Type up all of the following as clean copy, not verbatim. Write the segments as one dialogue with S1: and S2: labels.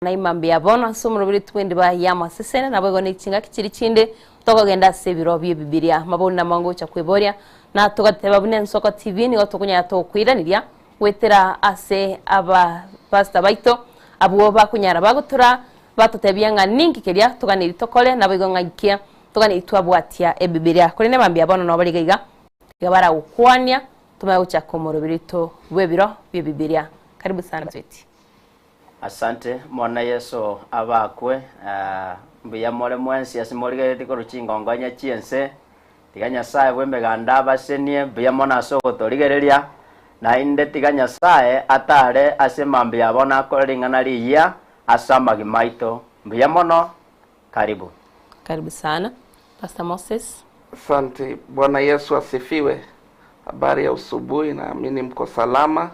S1: Naimambia bono somro twendi ba yama sesene nabo ne chinga kichiri chinde tokogenda se biro bye Bibilia mabona mango cha kweboria na tugateba bune Nsoko TV ni gotokunya tokwiraniria wetera ase aba pastor baito abuo bakunyara bagutura batutebia nga ninki keria tuganiri tokole nabo igo ngaikia tuganiri twabwatia ebibilia kuri ne mambia bono no bari gaiga gabara ukwania tumagucha komorobirito bwebiro bye Bibilia. Karibu sana tweti.
S2: Asante mwana Yesu abakwe mbuya more mwensi asimorige tikoruchingongonya chiense tiga Nyasaye bwemeganda basenie mbuya mona sogotorigereria na inde tiga Nyasaye atare ase mambia bona koringana riya asamagi maito mbuya mono. Karibu.
S1: Karibu sana Pastor Moses.
S3: Asante. Bwana Yesu asifiwe. Habari ya usubuhi, naamini mko salama.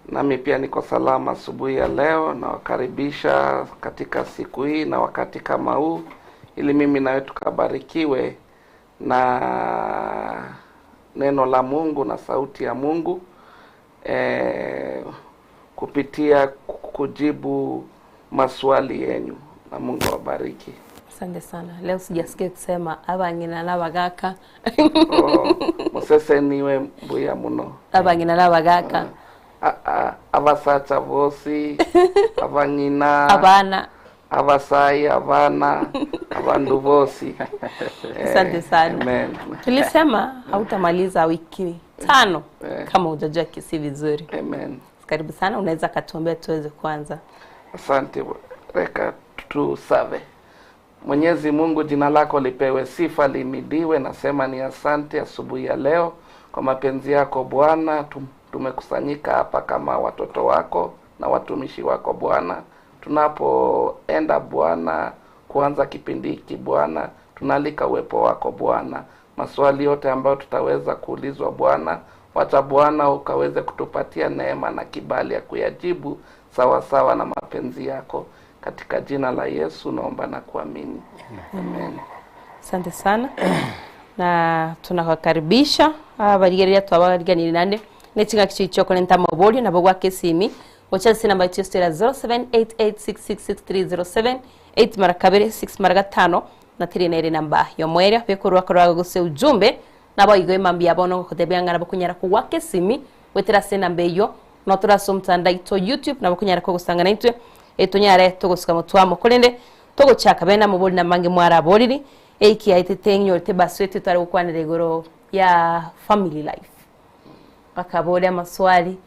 S3: Nami pia niko salama asubuhi ya leo, na wakaribisha katika siku hii na wakati kama huu ili mimi nawe tukabarikiwe na neno la Mungu na sauti ya Mungu kupitia kujibu maswali yenu, na Mungu awabariki.
S1: Asante sana. Leo sijasikia kusema abangina nabagaka.
S3: Oh, Mosese niwe mbuya muno.
S1: Abangina nabagaka.
S3: Abasacha vosi, abangina,
S1: abana,
S3: abasai, abana, abandu vosi.
S1: Asante sana.
S3: Amen.
S1: Tulisema hautamaliza wiki 5 kama hujajua Kisii vizuri.
S3: Amen.
S1: Karibu sana, unaweza katuombea tuweze kuanza.
S3: Asante. Reka tusave. Mwenyezi Mungu, jina lako lipewe sifa, limidiwe. Nasema ni asante asubuhi ya leo kwa mapenzi yako Bwana. Tumekusanyika hapa kama watoto wako na watumishi wako Bwana. Tunapoenda Bwana kuanza kipindi hiki Bwana, tunalika uwepo wako Bwana. Maswali yote ambayo tutaweza kuulizwa Bwana, wacha Bwana ukaweze kutupatia neema na kibali ya kuyajibu sawa sawa na mapenzi yako. Katika jina la Yesu naomba na kuamini. Amen.
S1: Asante sana. Na tunakukaribisha abarigeria twabariganira nande nechinga kichicho kolenta maboli na bogwa kesimi ocha sina namba yetu ya 0788666307 8 mara kabiri 6 mara 5 na 3 na ile namba yomwera bekorwa korwa gose ujumbe nabo igo mambia bono kotebya ngana bokunyara kuwa kesimi wetera sina namba iyo no turasomtanda ito YouTube nabo kunyara ko gusangana itwe etonyare togosuka mutwamo kolende togochaka bena maboli na mange mwara boliri eiki aitete nyote baswete twari gukwanira igoro ya family life. Bakabole maswali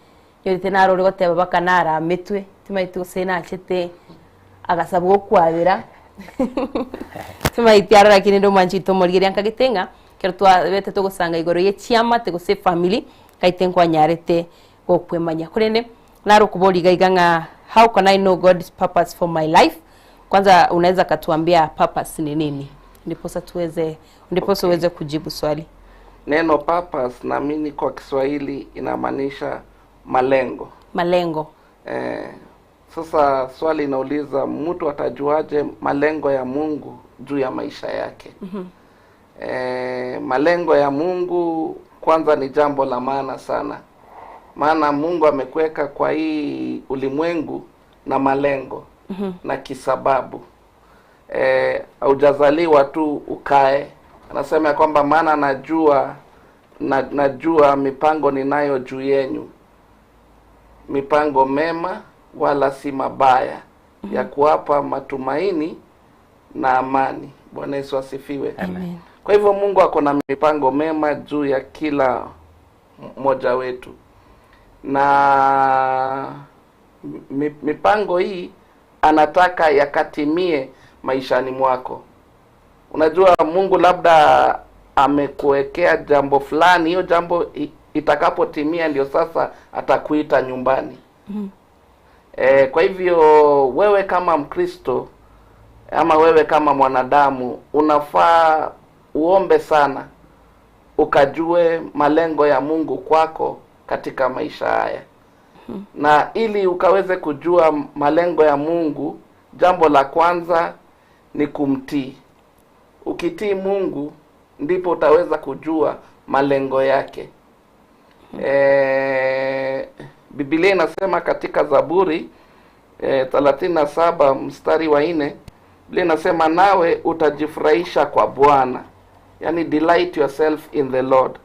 S1: nyote naro rugoteba bakanara metwe timaitu sena chete agasabwo kwabira timaiti arara lakini ndo manchito morigiri ankagitenga kero twabete togosanga igoro ye chiama tegose family kaite nkwanyarete gokwemanya kurene naro kuboli gaiganga how can I know God's purpose for my life? Kwanza unaweza katuambia purpose ni nini? Ndiposa tuweze ndiposa uweze kujibu swali.
S3: Neno purpose naamini kwa Kiswahili inamaanisha malengo.
S1: Malengo.
S3: Sasa swali inauliza mtu atajuaje malengo ya Mungu juu ya maisha yake? Malengo ya Mungu kwanza ni jambo la maana sana. Maana Mungu amekuweka kwa hii ulimwengu na malengo na kisababu. Haujazaliwa tu ukae. Anasema kwamba maana najua najua mipango ninayo juu yenu, mipango mema wala si mabaya, ya kuwapa matumaini na amani. Bwana Yesu asifiwe.
S1: Amen.
S3: Kwa hivyo Mungu ako na mipango mema juu ya kila mmoja wetu. Na mipango hii anataka yakatimie maishani mwako. Unajua Mungu labda amekuwekea jambo fulani, hiyo jambo itakapotimia ndio sasa atakuita nyumbani. Kwa hivyo wewe kama Mkristo ama wewe kama mwanadamu unafaa uombe sana ukajue malengo ya Mungu kwako katika maisha haya. Na ili ukaweze kujua malengo ya Mungu, jambo la kwanza ni kumtii. Ukitii Mungu ndipo utaweza kujua malengo yake. Biblia inasema katika Zaburi 37 mstari wa 4, Biblia inasema nawe utajifurahisha kwa Bwana, yani delight yourself in the Lord,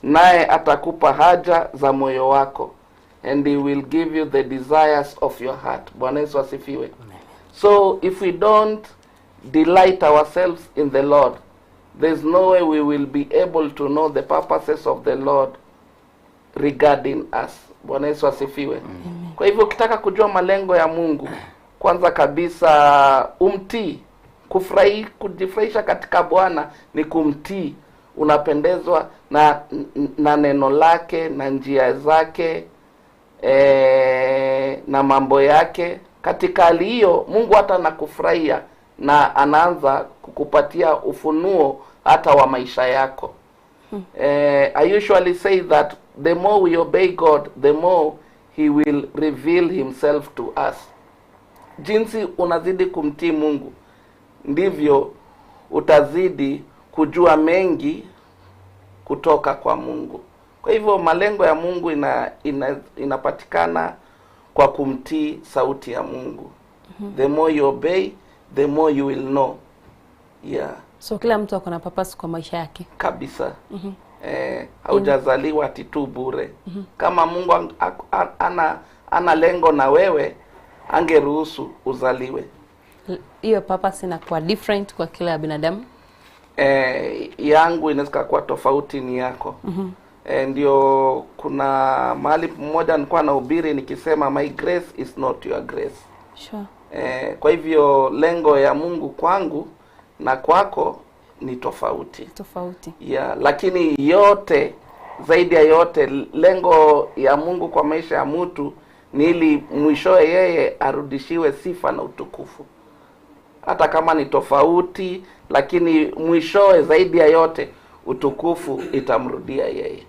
S3: naye atakupa haja za moyo wako, and he will give you the desires of your heart. Bwana Yesu asifiwe. So if we don't delight ourselves in the Lord, there's no way we will be able to know the purposes of the Lord regarding us. Bwana Yesu asifiwe. Kwa hivyo ukitaka kujua malengo ya Mungu, kwanza kabisa umtii. Kujifurahisha katika Bwana ni kumtii. Unapendezwa na neno lake, na njia zake, na mambo yake. Katika hali hiyo Mungu hata anakufurahia na anaanza kukupatia ufunuo hata wa maisha yako. I usually say that the more we obey God, the more he will reveal himself to us. Jinsi unazidi kumtii Mungu, ndivyo utazidi kujua mengi kutoka kwa Mungu. Kwa hivyo malengo ya Mungu inapatikana kwa kumtii sauti ya Mungu. The more you obey, the more you will know. Yeah.
S1: So kila mtu ako na purpose kwa maisha yake.
S3: Kabisa. Haujazaliwa ati tu bure. Kama Mungu ana lengo na wewe, angeruhusu uzaliwe.
S1: Hiyo purpose inakuwa different kwa kila binadamu.
S3: Yangu inaweza kuwa tofauti ni yako. Ndio kuna mahali mmoja nilikuwa nahubiri nikisema my grace is not your grace.
S1: Sure.
S3: Kwa hivyo lengo ya Mungu kwangu na kwako ni tofauti.
S1: Tofauti.
S3: Yeah, lakini yote, zaidi ya yote, lengo ya Mungu kwa maisha ya mtu ni ili mwishowe yeye arudishiwe sifa na utukufu. Hata kama ni tofauti, lakini mwishowe zaidi ya yote utukufu itamrudia yeye.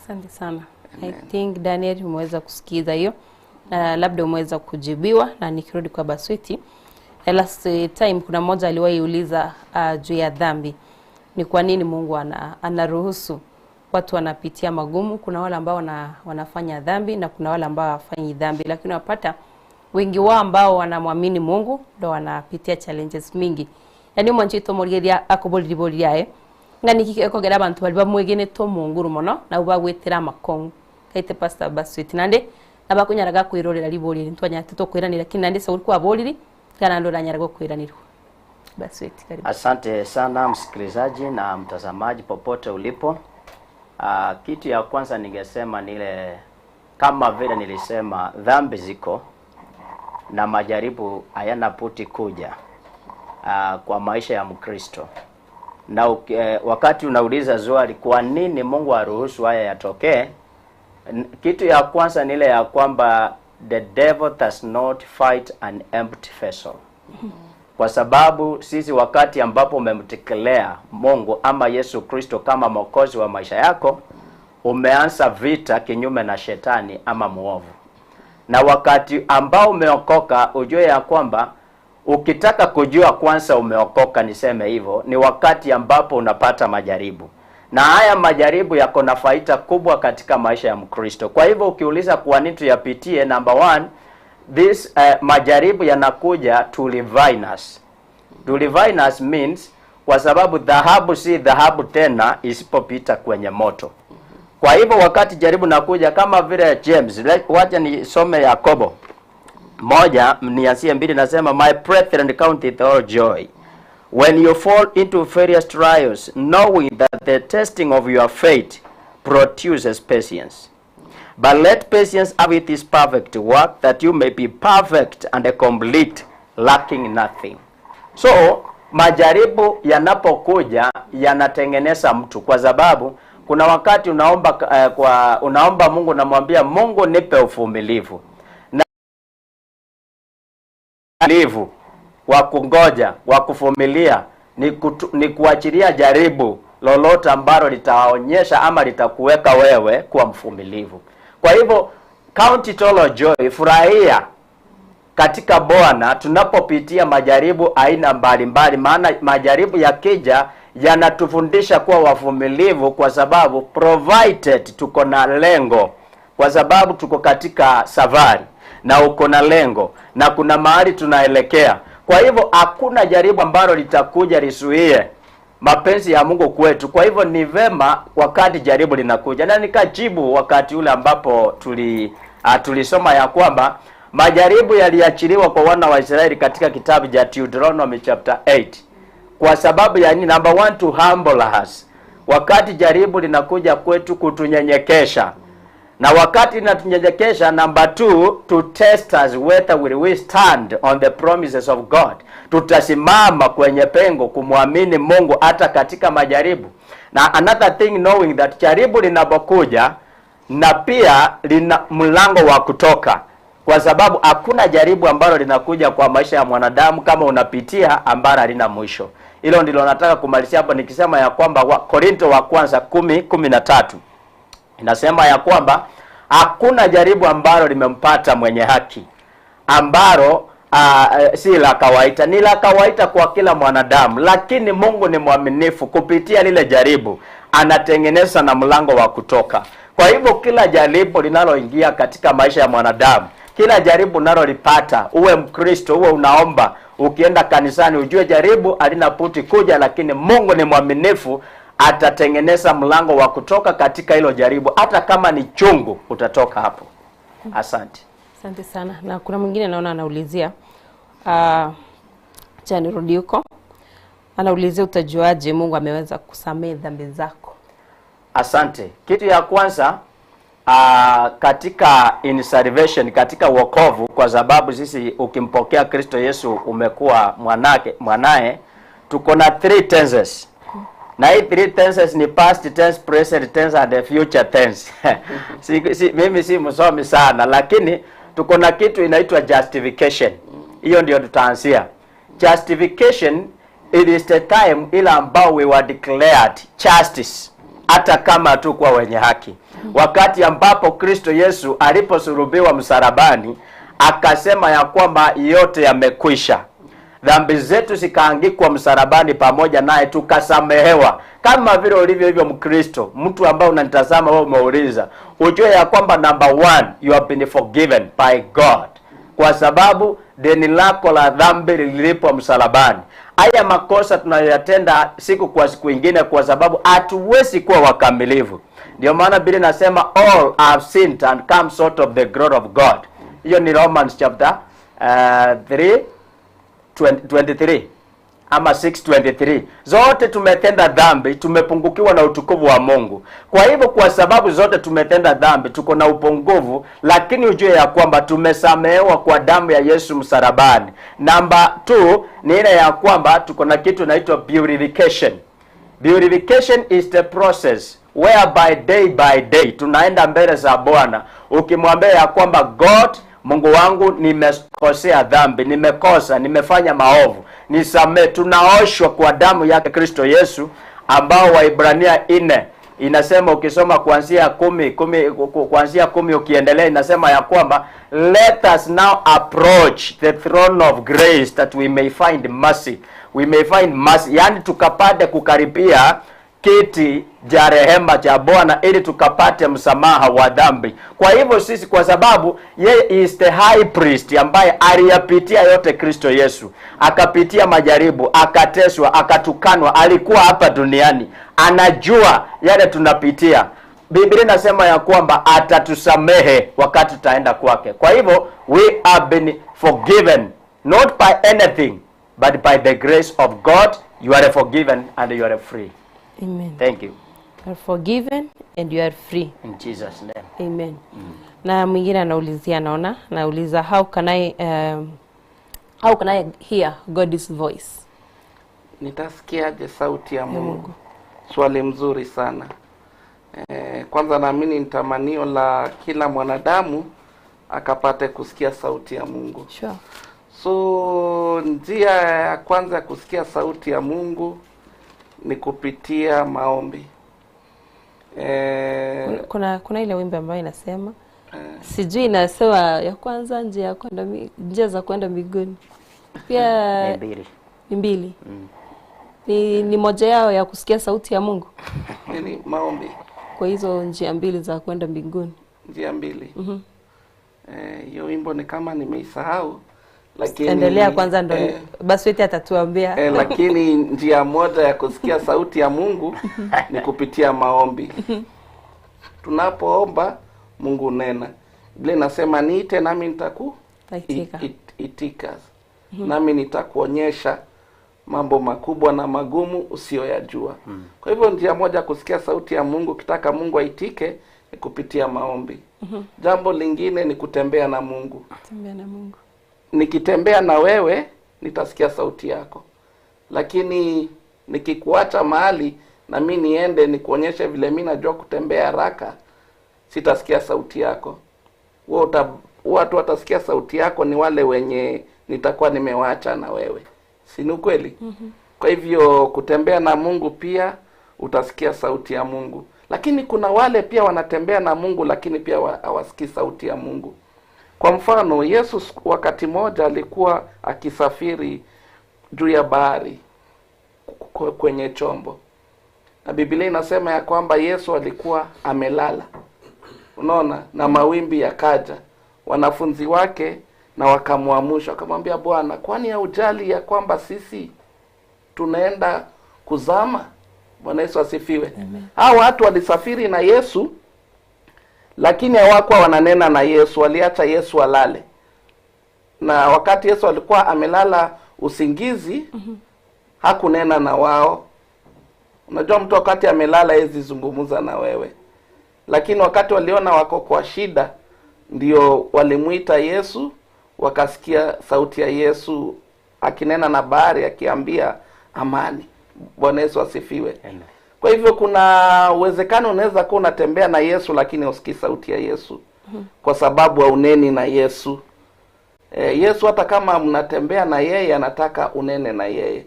S1: Asante sana. Amen. I think Daniel umeweza kusikiza hiyo na labda umeweza kujibiwa. Na nikirudi kwa Baswiti, last time kuna mmoja aliwahi uliza juu ya dhambi. Ni kwa nini Mungu anaruhusu watu wanapitia magumu? Kuna wale ambao wanafanya dhambi na kuna wale ambao hawafanyi dhambi, lakini wapata wengi wao ambao wanamwamini Mungu ndio wanapitia challenges mingi. Yani mwanchito morigeria akoboliriboliriae ngani kikekogera abantu bali bamwegene to Mungu mono na ubagwetera makongo kaite Pastor Baswiti nande nabakunyaraga kwirorera liboliri ntwanya tutokwiranira lakini nande sauri kwa boliri kana ndo ranyaraga kwiranirwa. Baswiti, karibu.
S2: Asante sana msikilizaji na mtazamaji popote ulipo. Kitu ya kwanza ningesema ni ile, kama vile nilisema, dhambi ziko na majaribu hayana puti kuja kwa maisha ya Mkristo. Na wakati unauliza swali kwa nini Mungu aruhusu haya yatokee, kitu ya kwanza ni ile ya kwamba the devil does not fight an empty vessel. Kwa sababu sisi wakati ambapo umemtekelea Mungu ama Yesu Kristo kama mwokozi wa maisha yako, umeanza vita kinyume na shetani ama muovu. Na wakati ambao umeokoka, ujue ya kwamba ukitaka kujua kwanza umeokoka, niseme hivyo, ni wakati ambapo unapata majaribu. Na haya majaribu yako na faida kubwa katika maisha ya Mkristo. Kwa hivyo ukiuliza kwa nini tuyapitie, number one, this majaribu yanakuja to refine us. To refine us means, kwa sababu dhahabu si dhahabu tena isipopita kwenye moto. Kwa hivyo wakati jaribu nakuja, kama vile James, wacha nisome Yakobo 1:2, nasema my brethren, count it all joy when you fall into various trials, knowing that the testing of your faith produces patience. But let patience have its perfect work, that you may be perfect and complete, lacking nothing. So majaribu yanapokuja yanatengeneza mtu, kwa sababu kuna wakati unaomba unaomba Mungu, namwambia Mungu nipe uvumilivu na uvumilivu wa kungoja, wa kuvumilia, ni kuachilia jaribu lolote ambalo litaonyesha ama litakuweka wewe kuwa mvumilivu. Kwa hivyo count it all joy, furahia katika Bwana tunapopitia majaribu aina mbalimbali, maana majaribu yakija yanatufundisha kuwa wavumilivu, kwa sababu provided tuko na lengo, kwa sababu tuko katika safari. na uko na lengo na kuna mahali tunaelekea. Kwa hivyo hakuna jaribu ambalo litakuja lisuie mapenzi ya Mungu kwetu. Kwa hivyo ni vema wakati jaribu linakuja, na nikajibu wakati ule ambapo tulisoma ya kwamba majaribu yaliachiliwa kwa wana wa Israeli katika kitabu cha Deuteronomy chapter 8. Kwa sababu ya nini? Number one, to humble us. Wakati jaribu linakuja kwetu kutunyenyekesha, na wakati linatunyenyekesha, number two, to test us whether will we stand on the promises of God. Tutasimama kwenye pengo kumwamini Mungu hata katika majaribu. Na another thing, knowing that jaribu linapokuja na pia lina mlango wa kutoka, kwa sababu hakuna jaribu ambalo linakuja kwa maisha ya mwanadamu kama unapitia ambalo halina mwisho. Hilo ndilo nataka kumalizia hapo nikisema ya kwamba Korinto wa kwanza 10:13 inasema ya kwamba hakuna jaribu ambalo limempata mwenye haki ambalo si la kawaida. Ni la kawaida kwa kila mwanadamu, lakini Mungu ni mwaminifu. Kupitia lile jaribu anatengeneza na mlango wa kutoka. Kwa hivyo kila jaribu linaloingia katika maisha ya mwanadamu, kila jaribu unalolipata, uwe Mkristo, uwe unaomba, ukienda kanisani, ujue jaribu halina budi kuja, lakini Mungu ni mwaminifu, atatengeneza mlango wa kutoka katika hilo jaribu. Hata kama ni chungu, utatoka hapo. Asante.
S1: Asante sana. Na kuna mwingine naona anaulizia, acha nirudi huko. Anaulizia, utajuaje Mungu ameweza kusamehe dhambi zako?
S2: Asante. Kitu ya kwanza, katika in salvation, katika wokovu, kwa sababu sisi ukimpokea Kristo Yesu umekuwa mwanae, tuko na three tenses. Na hii three tenses ni past tense, present tense and the future tense. Mimi si msomi sana, lakini tuko na kitu inaitwa justification. Hiyo ndio tutaanzia. Justification, it is the time ile ambao we were declared justice, hata kama hatukuwa wenye haki. Wakati ambapo Kristo Yesu aliposulubiwa msalabani, akasema ya kwamba yote yamekwisha. Dhambi zetu zikaangikwa msalabani pamoja naye, tukasamehewa. Kama vile ulivyo hivyo Mkristo, mtu ambaye unanitazama wewe umeuliza, ujue ya kwamba number one, you have been forgiven by God, kwa sababu deni lako la dhambi lililipwa msalabani. Haya makosa tunayoyatenda siku kwa siku ingine, kwa sababu hatuwezi kuwa wakamilifu. Ndio maana Biblia inasema all have sinned and come short of the glory of God. Hiyo ni Romans chapter 3 23 ama 6:23. Zote tumetenda dhambi, tumepungukiwa na utukufu wa Mungu. Kwa hivyo kwa sababu zote tumetenda dhambi, tuko na upungufu, lakini ujue ya kwamba tumesamehewa kwa damu ya Yesu msalabani. Namba 2 ni ile ya kwamba tuko na kitu inaitwa purification. Purification is the process whereby day by day tunaenda mbele za Bwana ukimwambia ya kwamba God, Mungu wangu, nimekosea dhambi, nimekosa, nimefanya maovu, nisamee. Tunaoshwa kwa damu yake Kristo Yesu, ambao Waibrania 4 inasema, ukisoma kuanzia 10 kuanzia 10 ukiendelea, inasema ya kwamba let us now approach the throne of grace that we may find mercy. We may find mercy, yani tukapate kukaribia kiti cha rehema cha Bwana ili tukapate msamaha wa dhambi. Kwa hivyo sisi, kwa sababu yeye is the high priest ambaye aliyapitia yote Kristo Yesu, akapitia majaribu, akateswa, akatukanwa, alikuwa hapa duniani, anajua yale tunapitia. Biblia inasema ya kwamba atatusamehe wakati tutaenda kwake. Kwa hivyo we have been forgiven not by anything but by the grace of God. You are forgiven and you are free.
S1: Amen.
S2: Thank you.
S1: You are forgiven and you are free.
S2: In Jesus' name.
S1: Amen. Na mwingine anaulizia, naona anauliza, how can I hear God's voice?
S3: Nitasikiaje sauti ya Mungu? Swali mzuri sana. Kwanza naamini ni tamanio la kila mwanadamu akapate kusikia sauti ya Mungu. So njia ya kwanza ya kusikia sauti ya Mungu ni kupitia maombi.
S1: Kuna ile wimbo ambayo inasema, sijui inasema ya kwanza njia ya kwenda njia za kwenda mbinguni. Pia
S2: Ni mbili.
S1: Ni mbili. Ni moja yao ya kusikia sauti ya Mungu.
S3: Nini maombi?
S1: Kwa hizo njia mbili za kwenda mbinguni.
S3: Njia mbili. Hiyo wimbo ni kama nimeisahau, lakini
S1: endelea kwanza ndo Basweti atatuambia.
S3: Lakini njia moja ya kusikia sauti ya Mungu ni kupitia maombi. Tunapoomba Mungu nena. Biblia inasema niite nami nitakuitika. Nami nitakuonyesha mambo makubwa na magumu usiyoyajua. Kwa hivyo njia moja kusikia sauti ya Mungu, kitaka Mungu aitike, ni kupitia maombi. Jambo lingine ni kutembea na Mungu.
S1: Kutembea na Mungu.
S3: Nikitembea na wewe nitasikia sauti yako. Lakini nikikuacha mahali na mimi niende nikuonyeshe vile mimi najua kutembea haraka, sitasikia sauti yako. Watu watasikia sauti yako ni wale wenye nitakuwa nimewaacha na wewe. Si ni kweli? Kwa hivyo kutembea na Mungu pia utasikia sauti ya Mungu. Lakini kuna wale pia wanatembea na Mungu lakini pia hawasikii sauti ya Mungu. Kwa mfano, Yesu wakati moja alikuwa akisafiri juu ya bahari kwenye chombo. Na Biblia inasema ya kwamba Yesu alikuwa amelala. Unaona, na mawimbi yakaja. Wanafunzi wake na wakamuamsha, wakamwambia, Bwana, kwani haujali ya kwamba sisi tunaenda kuzama? Bwana Yesu asifiwe. Hao watu walisafiri na Yesu lakini hawakuwa wananena na Yesu, waliacha Yesu alale. Na wakati Yesu alikuwa amelala usingizi, hakunena na wao. Unajua mtu wakati amelala hawezi zungumza na wewe. Lakini wakati waliona wako kwa shida, ndio walimuita Yesu, wakasikia sauti ya Yesu akinena na bahari akiambia amani. Bwana Yesu asifiwe.
S2: Amen.
S3: Kwa hivyo kuna uwezekano unaweza kuwa unatembea na Yesu lakini usikii sauti ya Yesu. Kwa sababu hauneni na Yesu. Yesu hata kama mnatembea na yeye anataka unene na yeye.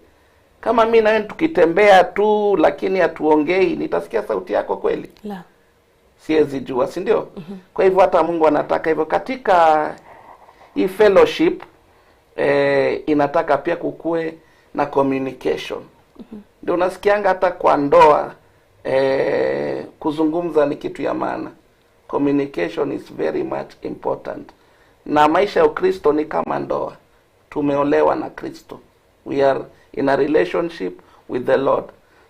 S3: Kama mimi na wewe tukitembea tu lakini hatuongei, nitasikia sauti yako kweli?
S1: La.
S3: Siwezi jua, si ndio? Kwa hivyo hata Mungu anataka hivyo. Katika hii fellowship inataka pia kukue na communication. Ndio unasikianga hata kwa ndoa kuzungumza ni kitu ya maana. Communication is very much important. Na maisha ya Ukristo ni kama ndoa. Tumeolewa na Kristo. We are in a relationship with the Lord.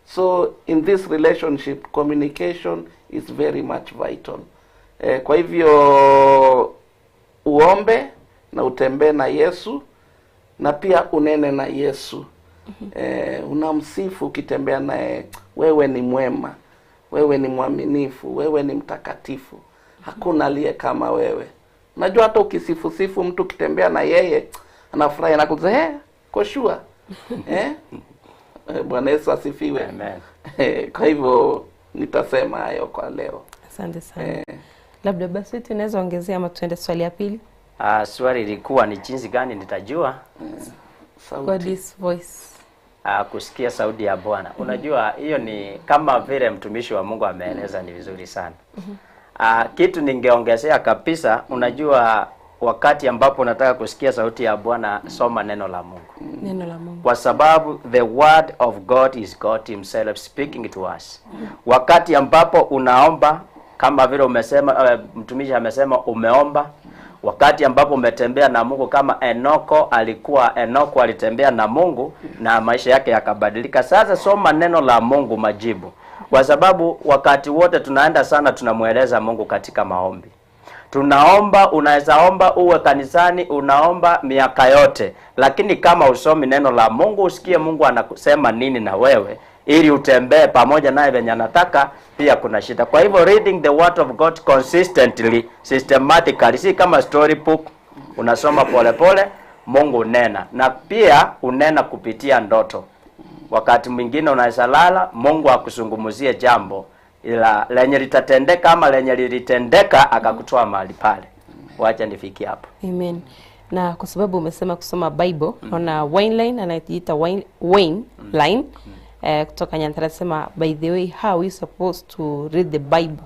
S3: So in this relationship, communication is very much vital. Kwa hivyo uombe na utembee na Yesu na pia unene na Yesu. Unamsifu ukitembea naye, wewe ni mwema, wewe ni mwaminifu, wewe ni mtakatifu, hakuna aliye kama wewe. Unajua hata ukisifu mtu ukitembea na yeye anafurahi, anakuza koshua. Bwana Yesu asifiwe.
S2: Amen.
S3: Kwa hivyo nitasema hayo kwa leo.
S1: Asante sana. Labda basi tunaweza ongezea ama tuende swali ya pili.
S2: Swali ilikuwa ni jinsi gani nitajua
S1: God's voice.
S2: Kusikia sauti ya Bwana. Unajua hiyo ni kama vile mtumishi wa Mungu ameeleza ni vizuri sana. Kitu ningeongezea kabisa, unajua wakati ambapo unataka kusikia sauti ya Bwana, soma neno la Mungu.
S1: Neno la Mungu.
S2: Kwa sababu the word of God is God himself speaking to us. Wakati ambapo unaomba kama vile umesema, mtumishi amesema umeomba, wakati ambapo umetembea na Mungu kama Enoko alikuwa, Enoko alitembea na Mungu na maisha yake yakabadilika. Sasa soma neno la Mungu majibu. Kwa sababu wakati wote tunaenda sana tunamueleza Mungu katika maombi. Tunaomba, unaweza omba uwe kanisani, unaomba miaka yote, lakini kama usomi neno la Mungu, usikie Mungu anasema nini na wewe ili utembee pamoja naye venye anataka, pia kuna shida. Kwa hivyo reading the word of God consistently, systematically, si kama storybook unasoma pole pole, Mungu unena. Na pia unena kupitia ndoto. Wakati mwingine unaweza lala, Mungu akusungumuzie jambo ila lenye litatendeka ama lenye lilitendeka akakutoa mahali pale. Wacha nifikie hapo.
S1: Amen. Na kwa sababu umesema kusoma Bible, naona Wayne Line anajiita Wayne Line kutoka Nyandarua anasema, by the way, how we supposed to read the Bible?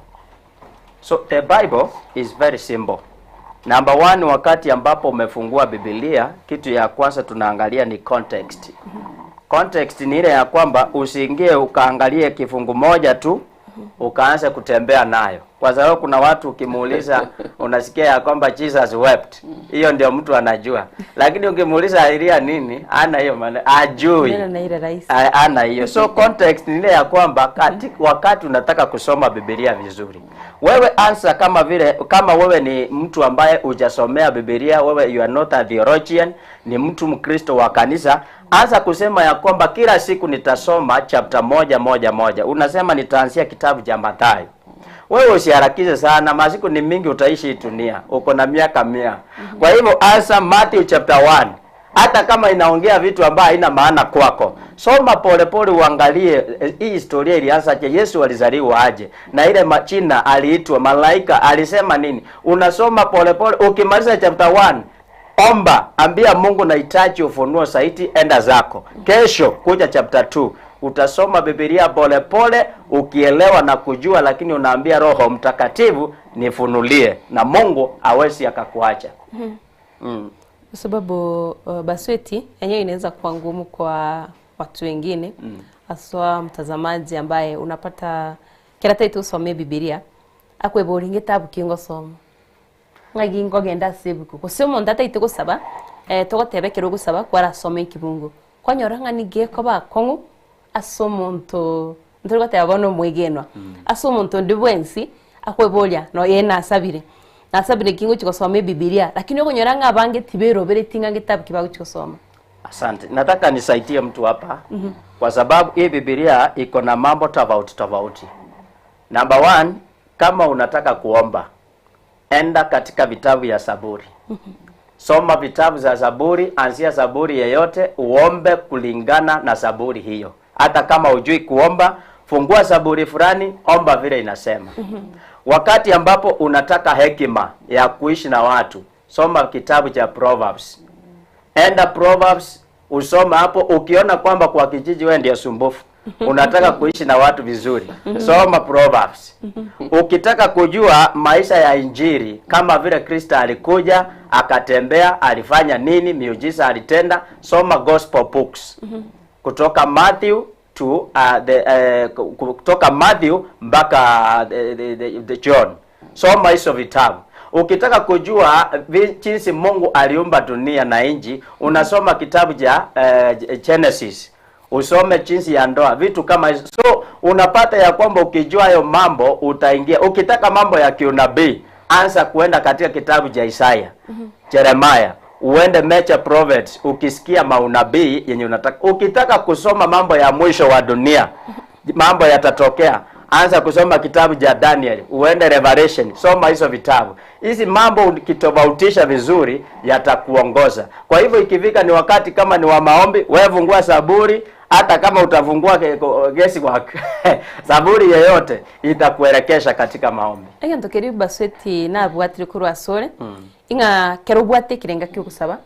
S2: So the Bible is very simple. Number one, wakati ambapo umefungua Biblia, kitu ya kwanza tunaangalia ni context. Context ni ile ya kwamba usiingie ukaangalie kifungu moja tu ukaanza kutembea nayo. Kwa sababu kuna watu ukimuuliza unasikia ya kwamba Jesus wept. Hiyo ndio mtu anajua. Lakini ukimuuliza alilia nini, ana hiyo maana ajui. Ana hiyo. So context ni ile ya kwamba wakati unataka kusoma Biblia vizuri, wewe answer kama vile kama wewe ni mtu ambaye hujasomea Biblia, wewe you are not a theologian, ni mtu Mkristo wa kanisa, anza kusema ya kwamba kila siku nitasoma chapter 1 1 1. Unasema nitaanzia kitabu cha Mathayo. Wewe usiharakishe sana, masiku ni mingi utaishi dunia. Uko na miaka 100. Kwa hivyo anza Matthew chapter 1. Hata kama inaongea vitu ambayo haina maana kwako, soma pole pole, uangalie hii historia ilianza aje, Yesu alizaliwa aje, na ile machina aliitwa malaika alisema nini. Unasoma pole pole, ukimaliza chapter 1 omba, ambia Mungu nahitaji ufunuo zaidi, enda zako. Kesho kuja chapter 2 utasoma Biblia pole pole ukielewa na kujua, lakini unaambia Roho Mtakatifu nifunulie, na Mungu hawezi akakuacha.
S1: Kwa sababu basweti yenyewe inaweza kuwa ngumu kwa watu wengine, haswa mtazamaji ambaye unapata kila taitu usome Biblia akwebora ingetabu kingo soma ngagi ngogenda sebuku kusoma ndata itego saba togotebe gusaba kwara some kibungu kwanyora ngani geko ba kongu asomonto ndorogate abono mwegenwa asomonto ndibwensi akwebolia no yena asabire nasabire kingo chikosoma Biblia, lakini okonyora ngabange tibero bere tinga ngitabu kibago chikosoma.
S2: Asante. Nataka nisaidie mtu hapa kwa sababu hii Biblia iko na mambo tofauti tofauti. Number 1, kama unataka kuomba, enda katika vitabu ya Zaburi. Soma vitabu za Zaburi, anzia Zaburi yeyote, uombe kulingana na Zaburi hiyo. Hata kama hujui kuomba, fungua Zaburi fulani, omba vile inasema. Wakati ambapo unataka hekima ya kuishi na watu, soma kitabu cha Proverbs. Enda Proverbs, usoma hapo, ukiona kwamba kwa kijiji wewe ndiye sumbufu, unataka kuishi na watu vizuri, soma Proverbs. Ukitaka kujua maisha ya Injili, kama vile Kristo alikuja, akatembea, alifanya nini, miujiza alitenda, soma gospel books. Kutoka Matthew to kutoka Matthew mpaka the John. Soma hizo vitabu. Ukitaka kujua jinsi Mungu aliumba dunia na nchi, unasoma kitabu cha Genesis. Usome jinsi ya ndoa, vitu kama hizo. So unapata ya kwamba ukijua hayo mambo utaingia. Ukitaka mambo ya kiunabii, anza kuenda katika kitabu cha Isaya, Jeremiah, uende major prophets, ukisikia maunabii yenye unataka. Ukitaka kusoma mambo ya mwisho wa dunia, mambo yatatokea, anza kusoma kitabu cha Daniel, uende Revelation, soma hizo vitabu. Hizi mambo ukitofautisha vizuri yatakuongoza. Kwa hivyo ikifika ni wakati kama ni wa maombi, wewe fungua Zaburi, hata kama utafungua guesswork Zaburi yeyote itakuelekesha katika maombi.
S1: Ega ndokeri basweti na bwatire kurwa sore. Inga kero bwate kirenga kyo kusaba.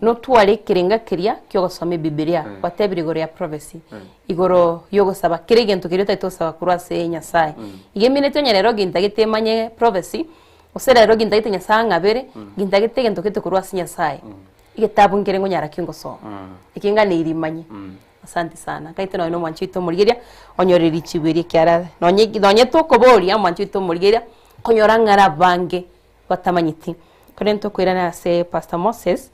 S1: No tuwale kirenga kiria kyo gosome Biblia, watebiri igoro ya prophecy. Igoro yo gosaba kirege ntokeri taito saba kurwa se Nyasaye. Igemine nyerero gintagete manye prophecy, osera rero gintagete Nyasaye ngabere, gintagete gentokete kurwa se Nyasaye. Igetabu ngirengo nyara kingo soma. Ikinga ni irimanye. Asante sana. Kaite no mwanchito murigeria onyoreri chibiri kiara. Nonye tokoboria mwanchito murigeria konyora ngara bange batamanyiti. Korento kwirana se Pastor Moses,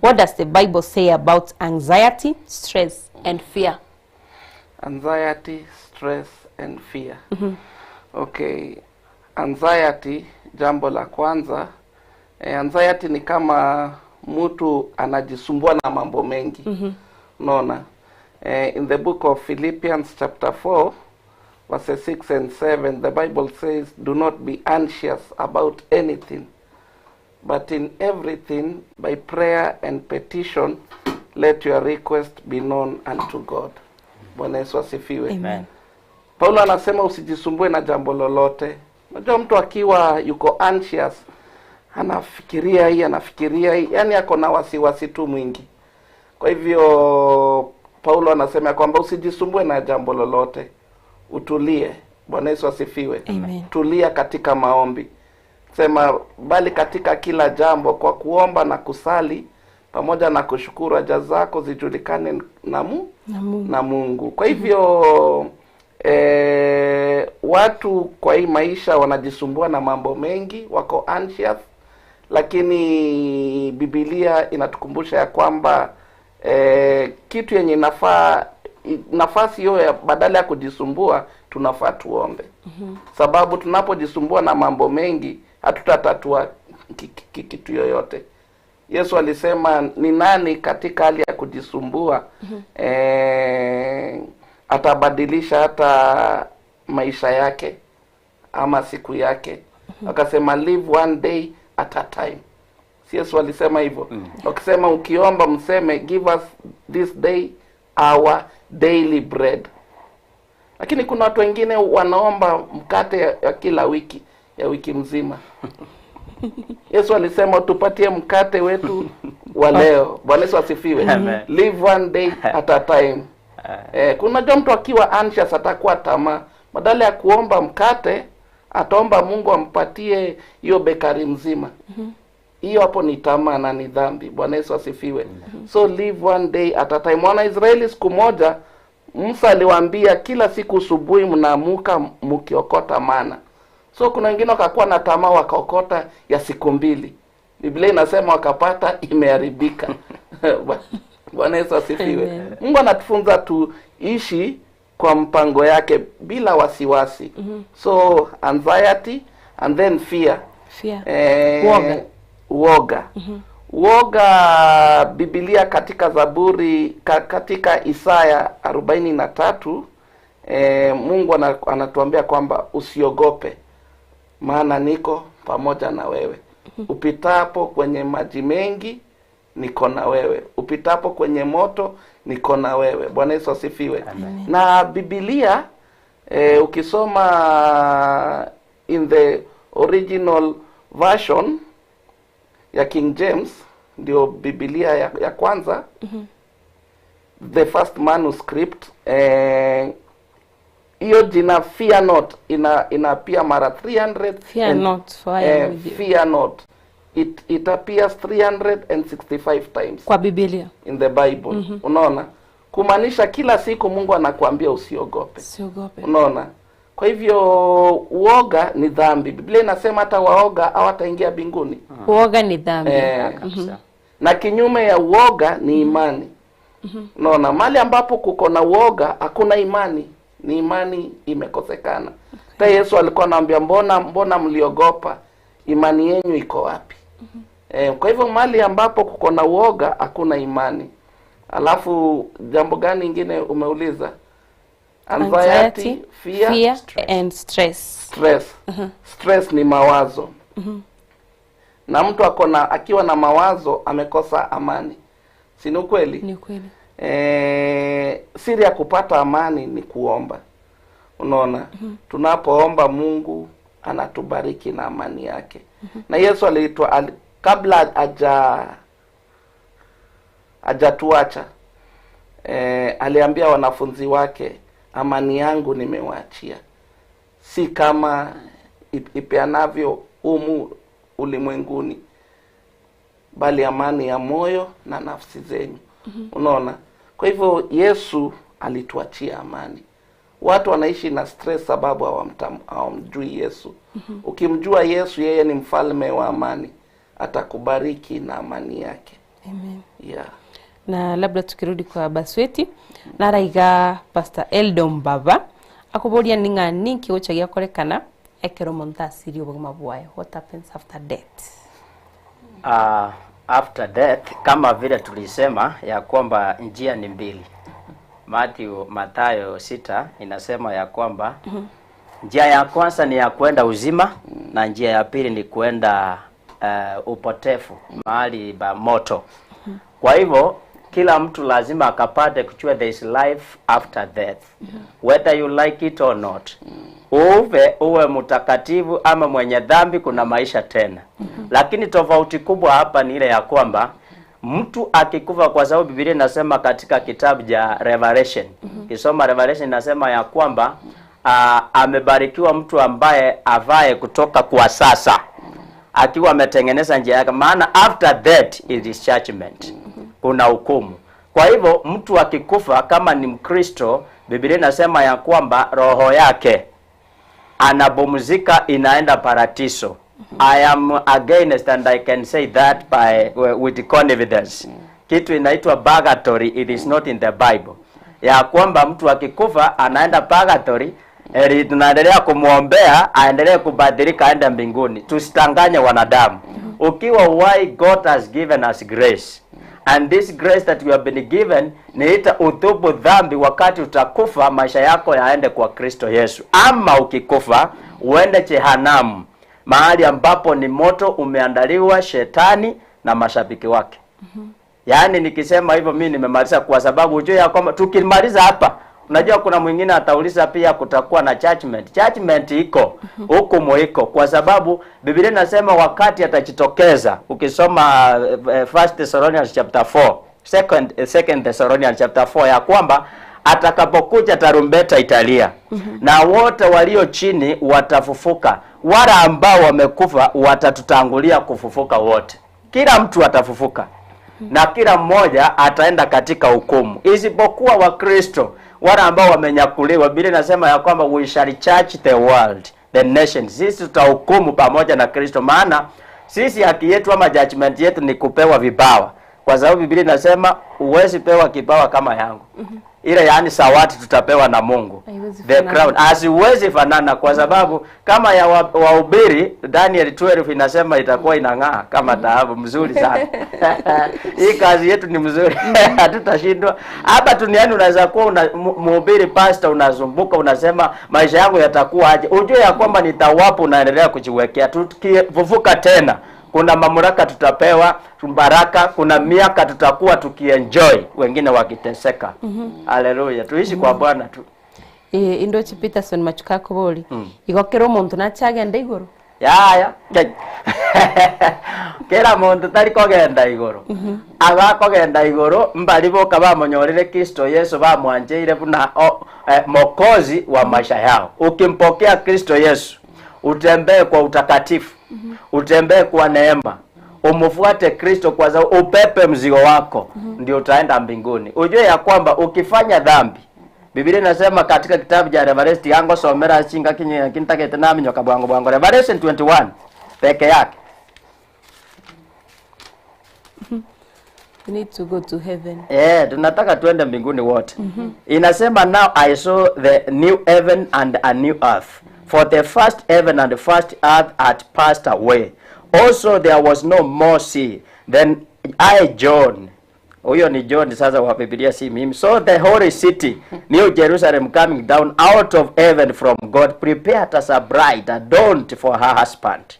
S1: what does the Bible say about anxiety, stress and fear?
S3: Anxiety, stress and fear. Okay, anxiety jambo la kwanza. Anxiety ni kama mtu anajisumbua na mambo mengi. Unaona? In the book of Philippians chapter 4 verses 6 and 7, the Bible says, do not be anxious about anything, but in everything, by prayer and petition, let your request be known unto God. Bwana Yesu asifiwe.
S1: Amen.
S3: Paulo anasema usijisumbue na jambo lolote. Unajua mtu akiwa yuko anxious, anafikiria hii, anafikiria hii, yani ako na wasiwasi tu mwingi. Kwa hivyo Paulo anasema kwamba usijisumbue na jambo lolote, utulie. Bwana Yesu asifiwe.
S1: Amen.
S3: Tulia katika maombi. Sema bali katika kila jambo kwa kuomba na kusali pamoja na kushukuru haja zako zijulikane na Mungu. Kwa hivyo Watu kwa hii maisha wanajisumbua na mambo mengi, wako anxious, lakini Biblia inatukumbusha ya kwamba kitu yenye inafaa nafasi hiyo ya badala ya kujisumbua tunafaa tuombe. Sababu tunapojisumbua na mambo mengi hatutatatua kitu yoyote. Yesu alisema ni nani katika hali ya kujisumbua atabadilisha hata maisha yake ama siku yake. Akasema live one day at a time. Si Yesu alisema hivyo? Wakisema ukiomba mseme give us this day our daily bread. Lakini kuna watu wengine wanaomba mkate ya kila wiki, ya wiki mzima. Yesu alisema tupatie mkate wetu wa leo. Bwana Yesu asifiwe.
S2: Amen.
S3: Live one day at a time. Kuna mtu akiwa anxious atakuwa tamaa. Badala ya kuomba mkate, ataomba Mungu ampatie hiyo bekari mzima. Hiyo hapo ni tamaa na ni dhambi. Bwana Yesu asifiwe. So live one day at a time. Mwana Israeli siku moja Musa aliwaambia kila siku asubuhi mnaamuka mkiokota mana. So kuna wengine wakakuwa na tamaa wakaokota ya siku mbili. Biblia inasema wakapata imeharibika. Bwana Yesu asifiwe.
S1: Amen.
S3: Mungu anatufunza tuishi kwa mpango yake bila wasiwasi. So anxiety and then fear.
S1: Fear.
S3: Uoga. Uoga. Uoga, Biblia katika Zaburi katika Isaya 43 Mungu anatuambia kwamba usiogope, maana niko pamoja na wewe. Upitapo kwenye maji mengi niko na wewe, upitapo kwenye moto niko na wewe. Bwana Yesu asifiwe.
S2: Amen.
S3: Na Biblia ukisoma in the original version ya King James, ndio Biblia ya kwanza, the first manuscript, hiyo jina fear not ina mara 300.
S1: Fear not, for I am with you.
S3: Fear not. It appears 365 times
S1: kwa Biblia
S3: in the Bible. Unaona? Kumaanisha kila siku Mungu anakuambia usiogope.
S1: Usiogope.
S3: Unaona? Kwa hivyo uoga ni dhambi. Biblia inasema hata waoga hawataingia mbinguni.
S1: Uoga ni dhambi.
S2: Kabisa.
S3: Na kinyume ya uoga ni imani. Unaona, mahali ambapo kuko na uoga hakuna imani, ni imani imekosekana. Hata Yesu alikuwa anawaambia mbona mliogopa? Imani yenu iko wapi? Kwa hivyo mahali ambapo kuko na uoga hakuna imani. Alafu jambo gani ingine umeuliza? Anxiety, fear,
S1: fear and stress.
S3: Stress. Stress ni mawazo. Na mtu akiwa na mawazo amekosa amani. Si ni ukweli?
S1: Ni ukweli.
S3: Siri ya kupata amani ni kuomba. Unaona? Tunapoomba Mungu anatubariki na amani yake. Na Yesu aliitwa kabla hajatuacha, aliambia wanafunzi wake, amani yangu nimewaachia, si kama ipeanavyo humu ulimwenguni, bali amani ya moyo na nafsi zenyu. Unaona? Kwa hivyo Yesu alituachia amani. Watu wanaishi na stress sababu hawamjui Yesu. Ukimjua Yesu, yeye ni mfalme wa amani, atakubariki na amani yake.
S1: Amen.
S3: Yeah.
S1: Na labda tukirudi kwa Basweti, naraiga Pastor Eldon Baba akuboria ni ng'ani kigocha giakorekana ekero omonto asirie obogima bwaye. What happens after death?
S2: After death, kama vile tulisema ya kwamba njia ni mbili. Mathayo 6 inasema ya kwamba njia ya kwanza ni ya kwenda uzima na njia ya pili ni kwenda upotefu, mahali pa moto. Kwa hivyo kila mtu lazima akapate kujua there is life after death, whether you like it or not. Uwe mtakatifu ama mwenye dhambi, kuna maisha tena. Lakini tofauti kubwa hapa ni ile ya kwamba mtu akikufa, kwa sababu Biblia inasema katika kitabu cha Revelation, kisoma Revelation inasema ya kwamba amebarikiwa mtu ambaye avae kutoka kwa sasa akiwa ametengeneza njia yake, maana after that it is judgment. Kuna hukumu. Kwa hivyo mtu akikufa kama ni Mkristo Biblia inasema ya kwamba roho yake anapumzika inaenda paradiso. I am against and I can say that by with confidence. Kitu inaitwa purgatory, it is not in the Bible. Ya kwamba mtu akikufa anaenda purgatory, eri tunaendelea kumwombea aendelee kubadilika aende mbinguni. Tusitanganye wanadamu. Ukiwa uhai, God has given us grace. And this grace that we have been given ni ita utubu dhambi, wakati utakufa maisha yako yaende kwa Kristo Yesu, ama ukikufa uende jehanamu, mahali ambapo ni moto umeandaliwa shetani na mashabiki wake. Yaani nikisema hivyo mimi nimemaliza, kwa sababu ujue ya kwamba tukimaliza hapa, unajua kuna mwingine atauliza pia kutakuwa na judgment. Judgment iko, hukumu iko, kwa sababu Biblia inasema wakati atajitokeza. Ukisoma First Thessalonians chapter 4, second Thessalonians chapter 4, ya kwamba atakapokuja tarumbeta italia na wote walio chini watafufuka, wale ambao wamekufa watatutangulia kufufuka wote. Kila mtu atafufuka na kila mmoja ataenda katika hukumu, isipokuwa Wakristo wale ambao wamenyakuliwa. Biblia inasema ya kwamba we shall judge the world, the nations. Sisi tutahukumu pamoja na Kristo, maana sisi haki yetu ama judgment yetu ni kupewa vipawa, kwa sababu Biblia inasema huwezi pewa kipawa kama yangu ile, yaani sawati tutapewa na Mungu,
S1: Haiwezi
S2: the
S1: fanana.
S2: crown asiwezi fanana, kwa sababu kama ya wahubiri Daniel 12 inasema itakuwa inang'aa kama dhahabu, mzuri sana. Hii kazi yetu ni mzuri, hatutashindwa hapa duniani. Unaweza kuwa una, mhubiri pastor, unazumbuka unasema maisha yangu yatakuwa aje, ujue ya kwamba ni thawabu unaendelea kujiwekea. Tukifufuka tena kuna mamlaka tutapewa, baraka, kuna miaka tutakuwa tukienjoy, wengine wakiteseka. Haleluya, tuishi kwa Bwana tu.
S1: Indochi Peterson machukako boli igokera omonto nachagenda igoro.
S2: Yaya kila muntu tari kogenda igoro, agakogenda igoro mbari boka bamonyorire Kristo Yesu, bamwanjeire buna mokozi wa maisha yao. Ukimpokea Kristo Yesu, utembee kwa utakatifu, utembee kwa neema, umfuate Kristo kwa sababu upepe mzigo wako, ndio utaenda mbinguni. Ujue ya kwamba ukifanya dhambi, Biblia inasema katika kitabu cha Revelation yango somera chinga kinye kintakete nami nyoka bwango bwango, Revelation 21 peke yake.
S1: We need to go to heaven.
S2: Eh, tunataka tuende mbinguni wote. Inasema, now I saw the new heaven and a new earth. For the first heaven and the first earth had passed away. Also there was no more sea. Then I, John, huyo ni John sasa wa Biblia, si mimi. So the holy city, New Jerusalem, coming down out of heaven from God, prepared as a bride adorned for her husband.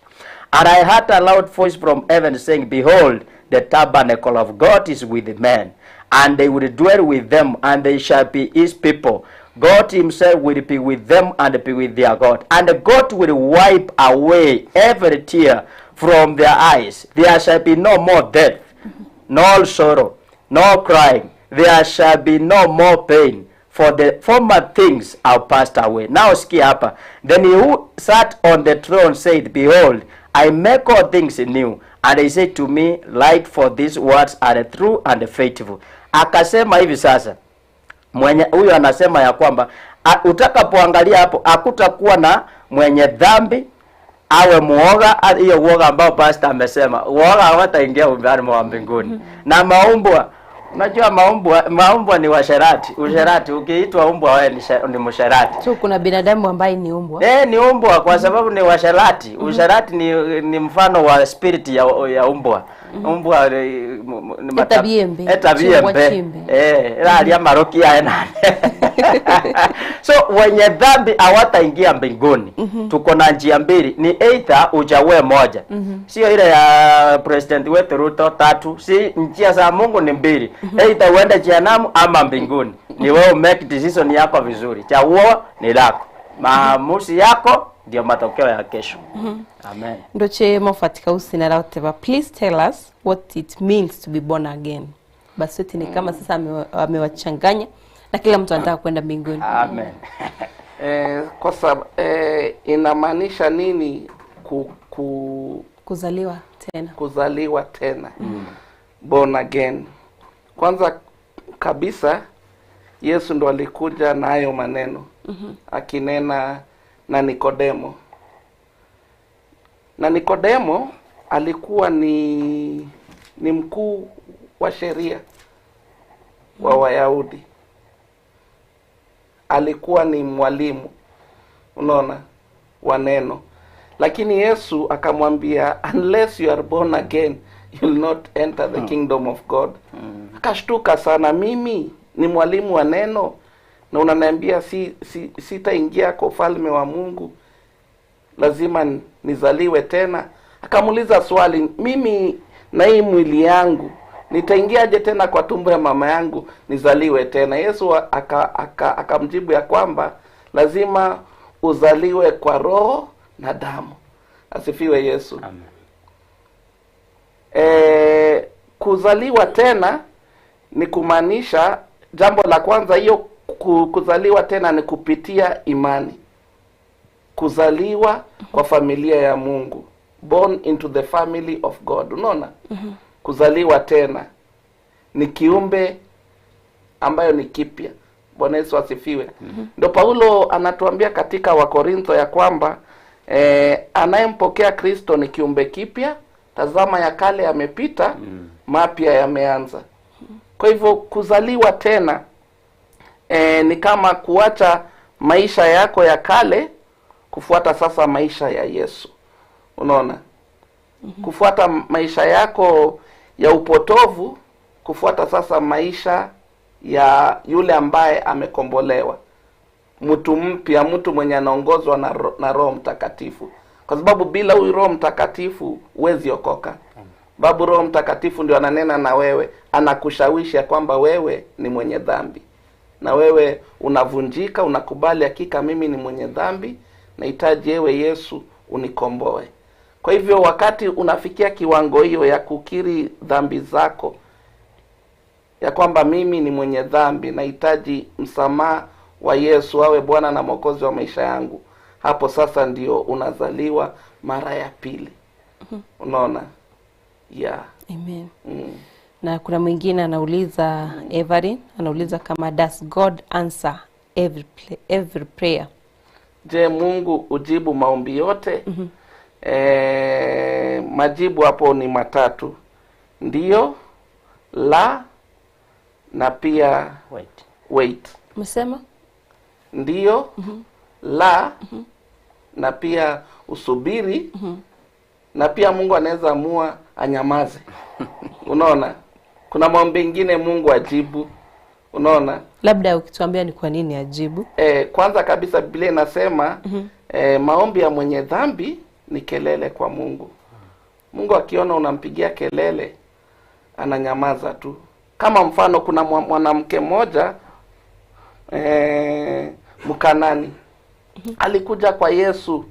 S2: And I heard a loud voice from heaven saying, Behold, the tabernacle of God is with men, and they will dwell with them, and they shall be his people. God himself will be with them and be with their God. And God will wipe away every tear from their eyes. There shall be no more death, no sorrow, no crying. There shall be no more pain, for the former things are passed away. Now sikia hapa. Then he who sat on the throne said, Behold, I make all things new. And he said to me, Write, for these words are true and faithful. Akasema hivi sasa, mwenye huyo anasema ya kwamba utakapoangalia hapo hakutakuwa na mwenye dhambi awe muoga, hiyo uoga ambao pastor amesema, uoga hawataingia ufalme wa mbinguni. Na maumbwa, unajua maumbwa ni washerati. Usherati, ukiitwa umbwa wewe ni msherati.
S1: So kuna binadamu ambaye ni umbwa.
S2: Eh, ni umbwa kwa sababu ni washerati. Usherati ni mfano wa spirit ya umbwa. Umbwa ni
S1: Etabia embe.
S2: Etabia
S1: Chimbwa
S2: embe.
S1: chimbe.
S2: Eh, ila maroki ya nani. So wenye dhambi hawataingia mbinguni. Tuko na njia mbili, ni either uchague moja. Sio ile ya president wetu Ruto tatu. Si njia za Mungu ni mbili. Either uende jehanamu ama mbinguni. Ni wewe make decision yako vizuri. Chaguo ni lako. Maamuzi yako ndio matokeo ya kesho. Amen.
S1: Ndoche Moffat Kausi na Rauteva, please tell us what it means to be born again. Basweti ni kama sasa amewachanganya na kila mtu anataka kwenda mbinguni.
S2: Amen.
S3: Kwa sababu inamaanisha nini
S1: Kuzaliwa tena.
S3: Kuzaliwa tena, born again. Kwanza kabisa Yesu ndo alikuja na hayo maneno akinena na Nikodemo. Na Nikodemo alikuwa ni mkuu wa sheria wa Wayahudi. Alikuwa ni mwalimu, unaona, wa neno. Lakini Yesu akamwambia, unless you are born again you will not enter the kingdom of God. Akashtuka sana, mimi ni mwalimu wa neno na unaniambia sitaingia kwa ufalme wa Mungu, lazima nizaliwe tena. Akamuuliza swali, mimi na hii mwili yangu nitaingiaje tena kwa tumbo ya mama yangu nizaliwe tena? Yesu akamjibu ya kwamba lazima uzaliwe kwa roho na damu. Asifiwe Yesu.
S2: Amen.
S3: Kuzaliwa tena ni kumaanisha, jambo la kwanza hiyo kuzaliwa tena ni kupitia imani. Kuzaliwa kwa familia ya Mungu, born into the family of God. Unaona? Kuzaliwa tena ni kiumbe ambayo ni kipya. Bwana Yesu asifiwe. Ndio Paulo anatuambia katika Wakorintho ya kwamba anayempokea Kristo ni kiumbe kipya, tazama ya kale yamepita, mapya yameanza. Kwa hivyo kuzaliwa tena ni kama kuacha maisha yako ya kale kufuata sasa maisha ya Yesu. Unaona? Kufuata maisha yako ya upotovu, kufuata sasa maisha ya yule ambaye amekombolewa, mtu mpya, mtu mwenye anaongozwa na Roho Mtakatifu. Kwa sababu bila huyu Roho Mtakatifu huwezi okoka. Babu Roho Mtakatifu ndio ananena na wewe, anakushawishi kwamba wewe ni mwenye dhambi, na wewe unavunjika, unakubali hakika mimi ni mwenye dhambi, nahitaji ewe Yesu unikomboe. Kwa hivyo wakati unafikia kiwango hiyo ya kukiri dhambi zako, ya kwamba mimi ni mwenye dhambi, nahitaji msamaha wa Yesu awe Bwana na Mwokozi wa maisha yangu, hapo sasa ndio unazaliwa mara ya pili. Unaona? Yeah.
S1: Amen. Na kuna mwingine anauliza, Everin anauliza kama does God answer every prayer?
S3: Je, Mungu ujibu maombi yote? Majibu hapo ni matatu. Ndiyo, la, na pia wait.
S1: Umesema?
S3: Ndiyo, la, na pia usubiri. Na pia Mungu anaweza amua anyamaze. Unaona? Kuna maombi mengine Mungu ajibu. Unaona?
S1: Labda ukituambia ni kwa nini ajibu.
S3: Kwanza kabisa Biblia inasema maombi ya mwenye dhambi ni kelele kwa Mungu. Mungu akiona unampigia kelele ananyamaza tu. Kama mfano kuna mwanamke mmoja Mkanani alikuja kwa Yesu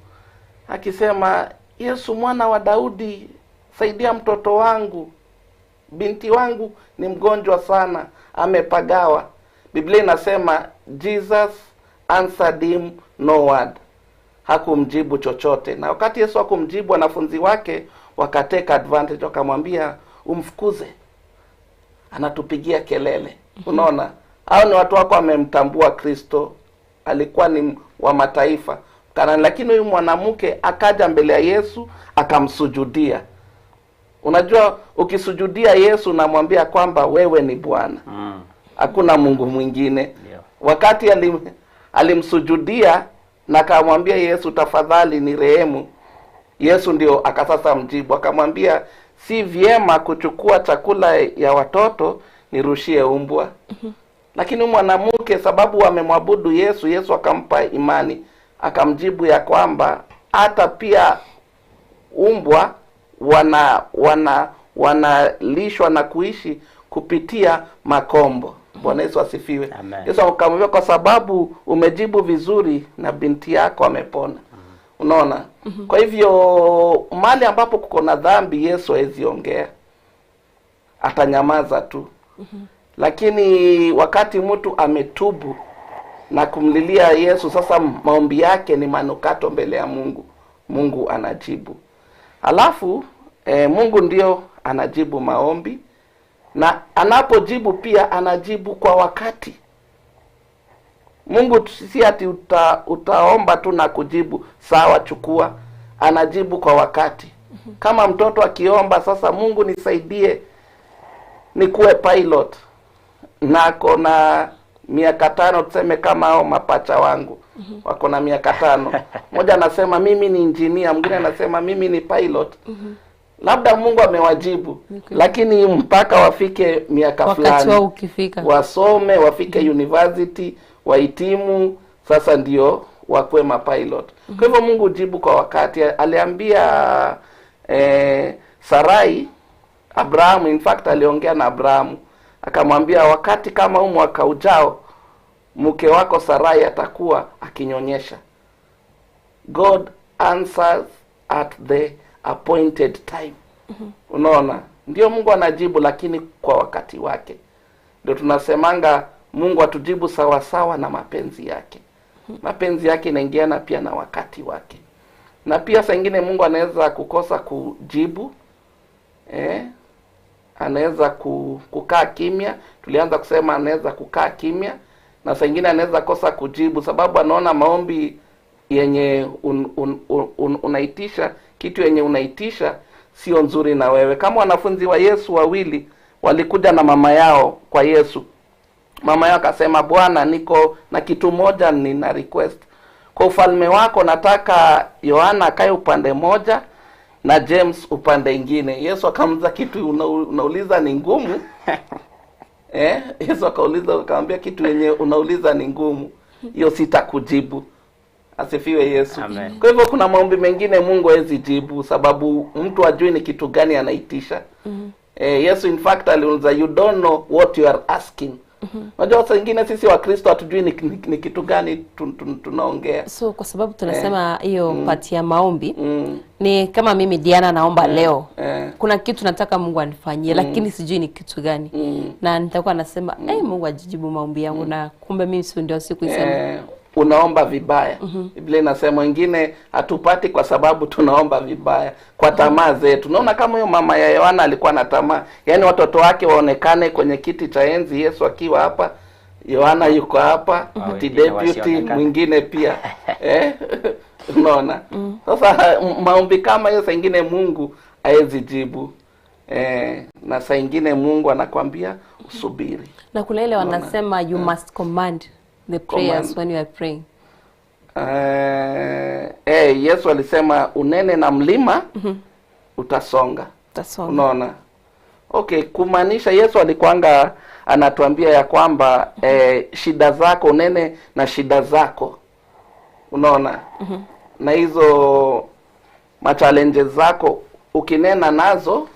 S3: akisema, Yesu mwana wa Daudi, saidia mtoto wangu, binti wangu ni mgonjwa sana, amepagawa. Biblia inasema Jesus answered him no word. Hakumjibu chochote. Na wakati Yesu hakumjibu, wanafunzi wake wakateka advantage, wakamwambia umfukuze, anatupigia kelele. Unaona? Hao ni watu wako wamemtambua Kristo, alikuwa ni wa mataifa Kanani. Lakini huyu mwanamke akaja mbele ya Yesu akamsujudia. Unajua ukisujudia Yesu unamwambia kwamba wewe ni Bwana, hakuna Mungu mwingine.
S2: Yeah.
S3: Wakati alimsujudia na akamwambia Yesu, tafadhali ni rehemu, Yesu ndio akasasa mjibu akamwambia, si vyema kuchukua chakula ya watoto nirushie umbwa. Lakini mwanamke sababu amemwabudu Yesu, Yesu akampa imani, akamjibu ya kwamba hata pia umbwa wanalishwa na kuishi kupitia makombo. Bwana Yesu asifiwe.
S2: Amen.
S3: Yesu akamwambia, kwa sababu umejibu vizuri na binti yako amepona. Unaona? Kwa hivyo mahali ambapo kuko na dhambi Yesu hawezi ongea, atanyamaza tu. Lakini wakati mtu ametubu na kumlilia Yesu, sasa maombi yake ni manukato mbele ya Mungu. Mungu anajibu. Alafu Mungu ndio anajibu maombi, na anapojibu pia anajibu kwa wakati. Mungu si ati utaomba tu na kujibu sawa chukua, anajibu kwa wakati. Kama mtoto akiomba sasa, Mungu nisaidie nikuwe pilot, na ako na miaka 5, tuseme kama hao mapacha wangu wako na miaka 5. Mmoja anasema mimi ni engineer, mwingine anasema mimi ni pilot. Labda Mungu amewajibu, lakini mpaka wafike miaka fulani,
S1: wakati
S3: wasome, wafike university, wahitimu, sasa ndio wakuwe mapilot. Kwa hivyo Mungu jibu kwa wakati. Aliambia Sarai, Abrahamu, in fact aliongea na Abrahamu akamwambia wakati kama huu mwaka ujao mke wako Sarai atakuwa akinyonyesha. God answers at the appointed time. Unaona, ndio Mungu anajibu, lakini kwa wakati wake. Ndio tunasemanga Mungu atujibu sawa sawa na mapenzi yake. Mapenzi yake inaingiana pia na wakati wake. Na pia saa ingine Mungu anaweza kukosa kujibu, anaweza kukaa kimya. Tulianza kusema anaweza kukaa kimya, na saa ingine anaweza kosa kujibu sababu anaona maombi yenye unaitisha, kitu yenye unaitisha sio nzuri na wewe. Kama wanafunzi wa Yesu wawili walikuja na mama yao kwa Yesu. Mama yao akasema, Bwana, niko na kitu moja nina request. Kwa ufalme wako nataka Yohana akae upande moja na James upande ingine. Yesu akamuuliza, kitu unauliza ni ngumu. Yesu akauliza, akamwambia kitu yenye unauliza ni ngumu, hiyo sitakujibu. Asifiwe Yesu.
S2: Amen.
S3: Kwa hivyo kuna maombi mengine Mungu hawezi jibu sababu mtu ajui ni kitu gani anaitisha. Yesu in fact aliuliza, you don't know what you are asking. Unajua saa nyingine sisi wa Kristo hatujui ni kitu gani tunaongea.
S1: So kwa sababu tunasema hiyo part ya maombi ni kama mimi Diana naomba leo. Kuna kitu nataka Mungu anifanyie, lakini sijui ni kitu gani. Na nitakuwa nasema Mungu ajijibu maombi yangu, na kumbe mimi si ndio sikuisema.
S3: Unaomba vibaya. Biblia inasema wengine hatupati kwa sababu tunaomba vibaya kwa tamaa zetu. Unaona kama huyo mama ya Yohana alikuwa na tamaa, yaani watoto wake waonekane kwenye kiti cha enzi, Yesu akiwa hapa, Yohana yuko hapa, deputy mwingine pia. Unaona? Sasa maombi kama hiyo saa ingine Mungu haezi jibu. Na saa ingine Mungu anakuambia usubiri.
S1: Na kuna ile wanasema you must command the prayers when you are praying.
S3: Yesu alisema unene na mlima utasonga. Unaona? Okay, kumaanisha Yesu alikuanga anatuambia ya kwamba shida zako unene na shida zako. Unaona? Na hizo ma-challenges zako ukinena nazo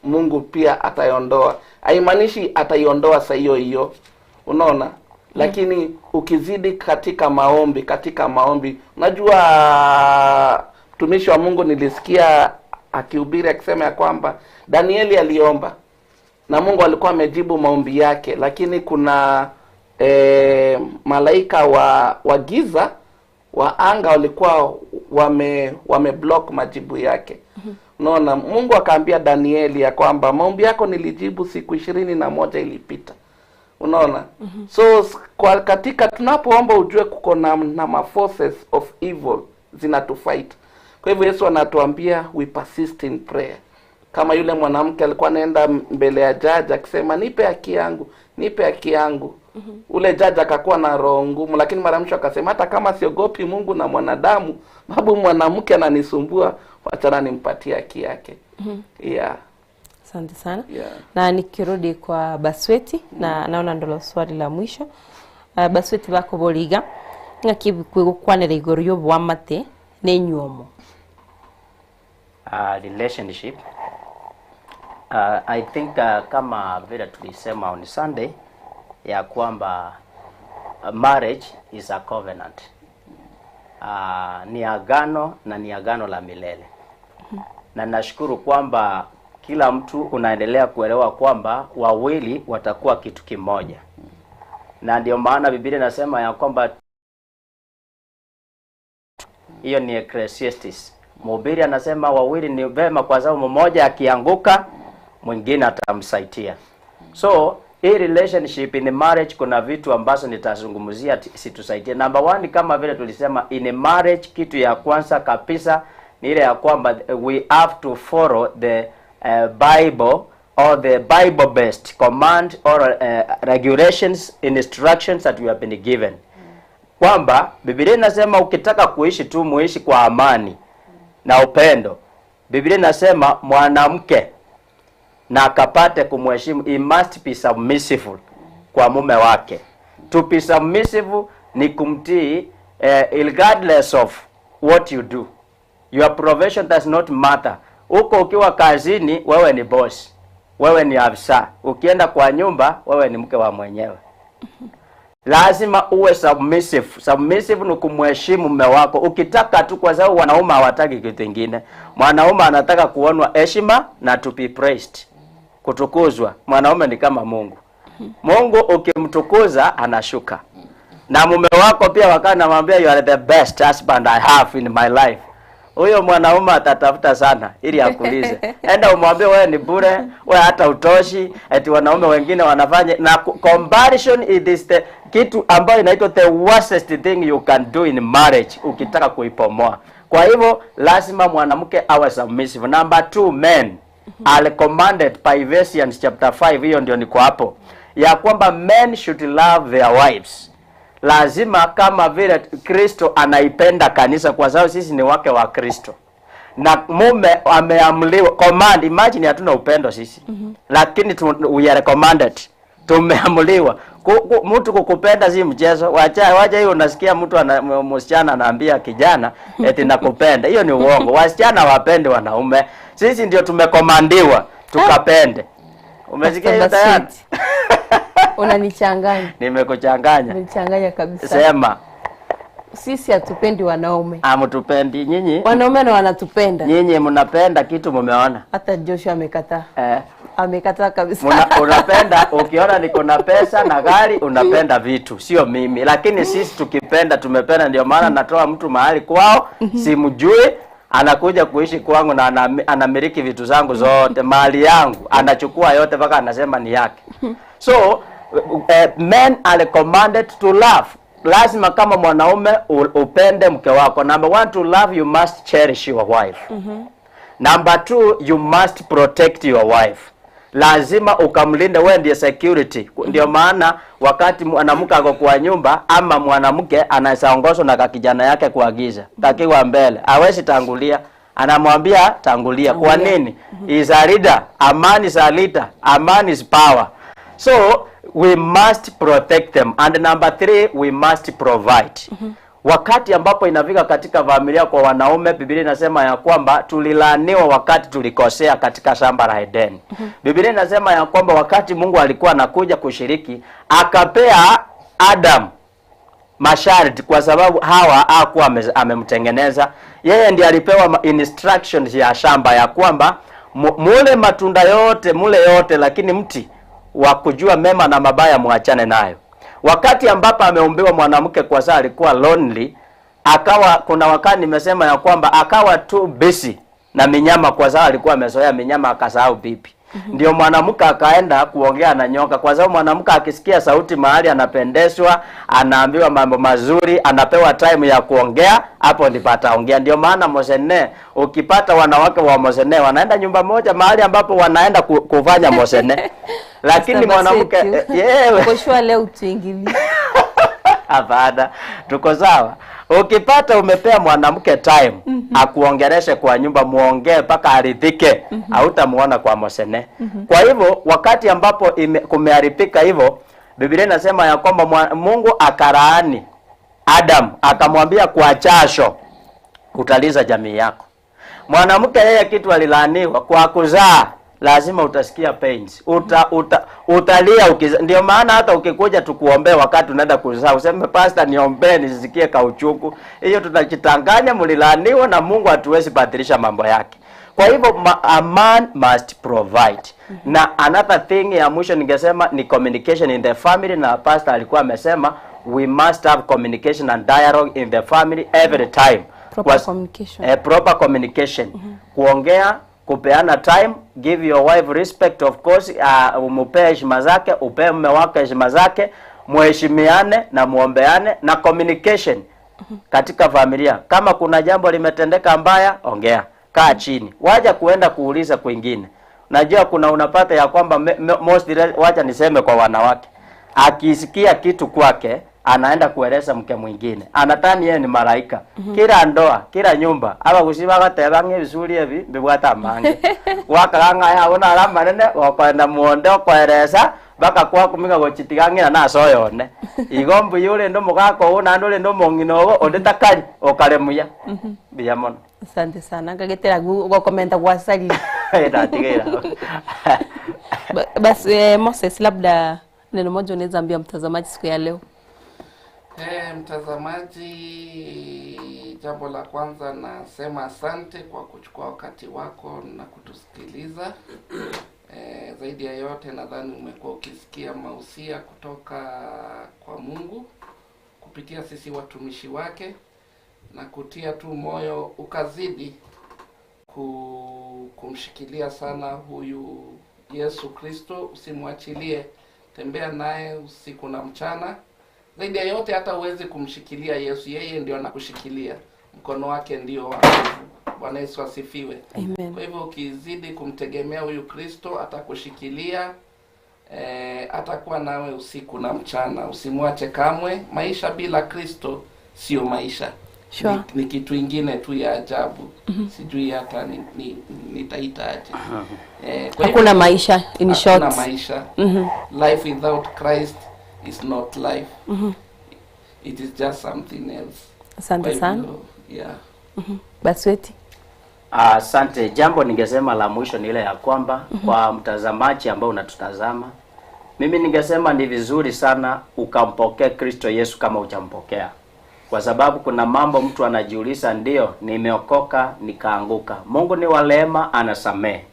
S3: Mungu pia ataiondoa. Haimaanishi ataiondoa saa hiyo hiyo. Unaona? Lakini ukizidi katika maombi, unajua mtumishi wa Mungu nilisikia akihubiri akisema ya kwamba Danieli aliomba na Mungu alikuwa amejibu maombi yake, lakini kuna malaika wa giza wa anga walikuwa wame block majibu yake. Unaona, Mungu akaambia Danieli ya kwamba maombi yako nilijibu siku 21 ilipita. Unaona? So kwa katika tunapoomba ujue kuko na forces of evil zinatufight. Kwa hivyo Yesu anatuambia we persist in prayer. Kama yule mwanamke alikuwa anaenda mbele ya jaji akisema nipe haki yangu, nipe haki yangu. Ule jaji akakuwa na roho ngumu, lakini mara mwisho akasema hata kama siogopi Mungu na mwanadamu, babu mwanamke ananisumbua, wachana nimpatie haki yake. Yeah.
S1: Asante sana. Na nikirudi kwa Basweti, na naona ndilo swali la mwisho. Basweti bako boliga ngakibikwanira igoro yo bwamate nenyuomo.
S2: Relationship. I think kama vile tulisema on Sunday ya kwamba marriage is a covenant. Ni agano na ni agano la milele. Na nashukuru kwamba kila mtu unaendelea kuelewa kwamba wawili watakuwa kitu kimoja. Na ndio maana Biblia inasema ya kwamba hiyo ni Ecclesiastes. Mhubiri anasema wawili ni vema kwa sababu mmoja akianguka mwingine atamsaidia. So Hii relationship in marriage kuna vitu ambazo nitazungumzia situsaidie. Number one, kama vile tulisema in marriage, kitu ya kwanza kabisa ni ile ya kwamba we have to follow the Bible or the Bible based command or regulations, instructions that we have been given, kwamba Biblia inasema ukitaka kuishi tu muishi kwa amani na upendo. Biblia inasema mwanamke na akapate kumheshimu, he must be submissive kwa mume wake. To be submissive ni kumtii, regardless of what you do. Your profession does not matter. Huko ukiwa kazini, wewe ni boss, wewe ni afisa. Ukienda kwa nyumba, wewe ni mke wa mwenyewe. Lazima uwe submissive. Submissive ni kumheshimu mume wako. Ukitaka tu, kwa sababu wanaume hawataki kitu kingine. Mwanaume anataka kuonwa heshima na to be praised, kutukuzwa. Mwanaume ni kama Mungu. Mungu ukimtukuza anashuka. Na mume wako pia wakati namwambia, "You are the best husband I have in my life." Huyo mwanaume atatafuta sana ili akulize. Enda umwambie wewe ni bure, wewe hata utoshi, eti wanaume wengine wanafanya na comparison, it is the kitu ambayo inaitwa the worstest thing you can do in marriage ukitaka kuipomoa. Kwa hivyo lazima mwanamke awe submissive. Number two, men are commanded by Ephesians chapter 5, hiyo ndio niko hapo, ya kwamba men should love their wives, lazima kama vile Kristo anaipenda kanisa, kwa sababu sisi ni wake wa Kristo na mume ameamliwa command. Imagine, hatuna upendo sisi, lakini we are commanded, tumeamliwa. Mtu kukupenda si mchezo. Wacha wacha hiyo, unasikia mtu msichana anaambia kijana eti nakupenda. Hiyo ni uongo. Wasichana wapende wanaume, sisi ndio tumecommandiwa tukapende. Umesikia hiyo
S1: Pastor
S2: tayari?
S1: Basweti, unanichanganya.
S2: Nimekuchanganya.
S1: Umenichanganya kabisa.
S2: Sema.
S1: Sisi hatupendi wanaume.
S2: Hamtupendi nyinyi.
S1: Wanaume na wanatupenda.
S2: Nyinyi mnapenda kitu mumeona.
S1: Hata Joshua amekataa.
S2: Eh.
S1: Amekataa kabisa.
S2: Unapenda ukiona niko na pesa na gari, unapenda vitu, sio mimi. Lakini sisi tukipenda tumependa. Ndio maana natoa mtu mahali kwao simjui, anakuja kuishi kwangu na anamiliki vitu zangu zote, mali yangu anachukua yote mpaka anasema ni yake. So men are commanded to love. Lazima kama mwanaume upende mke wako. Number one, to love, you must cherish your wife. Number two, you must protect your wife. Lazima ukamlinde, wewe ndiye security. Ndio maana wakati mwanamke ako kwa nyumba ama mwanamke anaweza ongozwa na kakijana yake kuagiza, kakiwa mbele, hawezi tangulia, anamwambia tangulia. Kwa
S1: Tangulia.
S2: nini? Is a leader. A man is a leader. A man is power. So we must protect them. And number three, we must provide. Wakati ambapo inafika katika familia kwa wanaume, Biblia inasema ya kwamba tulilaaniwa wakati tulikosea katika shamba la Edeni. Biblia inasema ya kwamba wakati Mungu alikuwa anakuja kushiriki, akapea Adam masharti kwa sababu Hawa hakuwa amemtengeneza. Yeye ndiye alipewa instructions ya shamba ya kwamba mule matunda yote, mule yote, lakini mti wa kujua mema na mabaya muachane nayo. Wakati ambapo ameumbiwa mwanamke, kwa saa alikuwa lonely, akawa kuna wakati nimesema ya kwamba akawa too busy na minyama, kwa sababu alikuwa amezoea minyama akasahau bibi. Ndio mwanamke akaenda kuongea na nyoka, kwa sababu mwanamke akisikia sauti mahali anapendezwa, anaambiwa mambo mazuri, anapewa time ya kuongea, hapo ndipo ataongea. Ndio maana mosene, ukipata wanawake wa mosene wanaenda nyumba moja mahali ambapo wanaenda kufanya mosene, lakini
S1: Pastor
S2: mwanamke
S1: Basweti,
S2: yewe
S1: uko sure leo tuingilie?
S2: Hapana, tuko sawa. Ukipata umepea mwanamke time akuongeleshe kwa nyumba, muongee mpaka aridhike, hautamuona kwa mosene. Kwa hivyo wakati ambapo kumeharibika hivyo, Biblia inasema ya kwamba Mungu akalaani Adam akamwambia, kwa jasho utaliza jamii yako. Mwanamke yeye kitu alilaaniwa kwa kuzaa, lazima utasikia pains. Utalia ukiza. Ndio maana hata ukikuja tukuombee wakati unaenda kuzaa, useme, "Pastor, niombee nisisikie kauchungu." Hiyo tunajitanganya, mlilaaniwa na Mungu, hatuwezi badilisha mambo yake. Kwa hivyo a man must provide. Na another thing ya mwisho ningesema ni communication in the family, na pastor alikuwa amesema we must have communication and dialogue in the family every time.
S1: Proper communication.
S2: Proper communication. Kuongea. Kupeana time, give your wife respect of course, umupee heshima zake, upee mume wako heshima zake, muheshimiane na muombeane, na communication katika familia. Kama kuna jambo limetendeka mbaya, ongea, kaa chini, waja kuenda kuuliza kwingine. Najua kuna unapata ya kwamba most, wacha niseme kwa wanawake, akisikia kitu kwake anaenda kueleza mke mwingine, anatani yeye ni malaika. Kila ndoa, kila nyumba aba gusiba gateba ng'ebisuri ebi mbibwata mange wakaranga ya ona ala manene wakwenda muonde okoeresa baka kwa kumiga gochitiga ng'ina nasoyone igo mbuya ore ndo mugako una ndo ndo mong'ina ogo onde takari okare muya mbuya mono.
S1: Asante sana ngagetera gokomenta gwasali
S2: ndatigira.
S1: Basi Moses, labda neno moja unaweza ambia mtazamaji siku ya leo?
S3: Mtazamaji, jambo la kwanza nasema asante kwa kuchukua wakati wako na kutusikiliza. Zaidi ya yote nadhani umekuwa ukisikia mausia kutoka kwa Mungu kupitia sisi watumishi wake, na kutia tu moyo ukazidi kumshikilia sana huyu Yesu Kristo, usimwachilie, tembea naye usiku na mchana. Zaidi ya yote hata uwezi kumshikilia Yesu, yeye ndio anakushikilia, mkono wake ndio wa nguvu. Bwana Yesu asifiwe.
S1: Amen.
S3: Kwa hivyo ukizidi kumtegemea huyu Kristo atakushikilia, atakuwa nawe usiku na mchana, usimwache kamwe. Maisha bila Kristo sio maisha.
S1: Sure.
S3: Ni kitu ingine tu ya ajabu. Sijui hata nitaitaje. Kwa hivyo
S1: Hakuna maisha in short.
S3: Hakuna maisha. Life without Christ is not life. It is just something else.
S1: Asante
S3: Kwa
S1: sana.
S3: hivyo, yeah.
S1: Basweti.
S2: Asante. Jambo ningesema la mwisho ni ile ya kwamba kwa mtazamaji ambao unatutazama, mimi ningesema ni vizuri sana ukampokea Kristo Yesu kama hujampokea, kwa sababu kuna mambo mtu anajiuliza, ndio nimeokoka nikaanguka. Mungu ni wa rehema, anasamehe.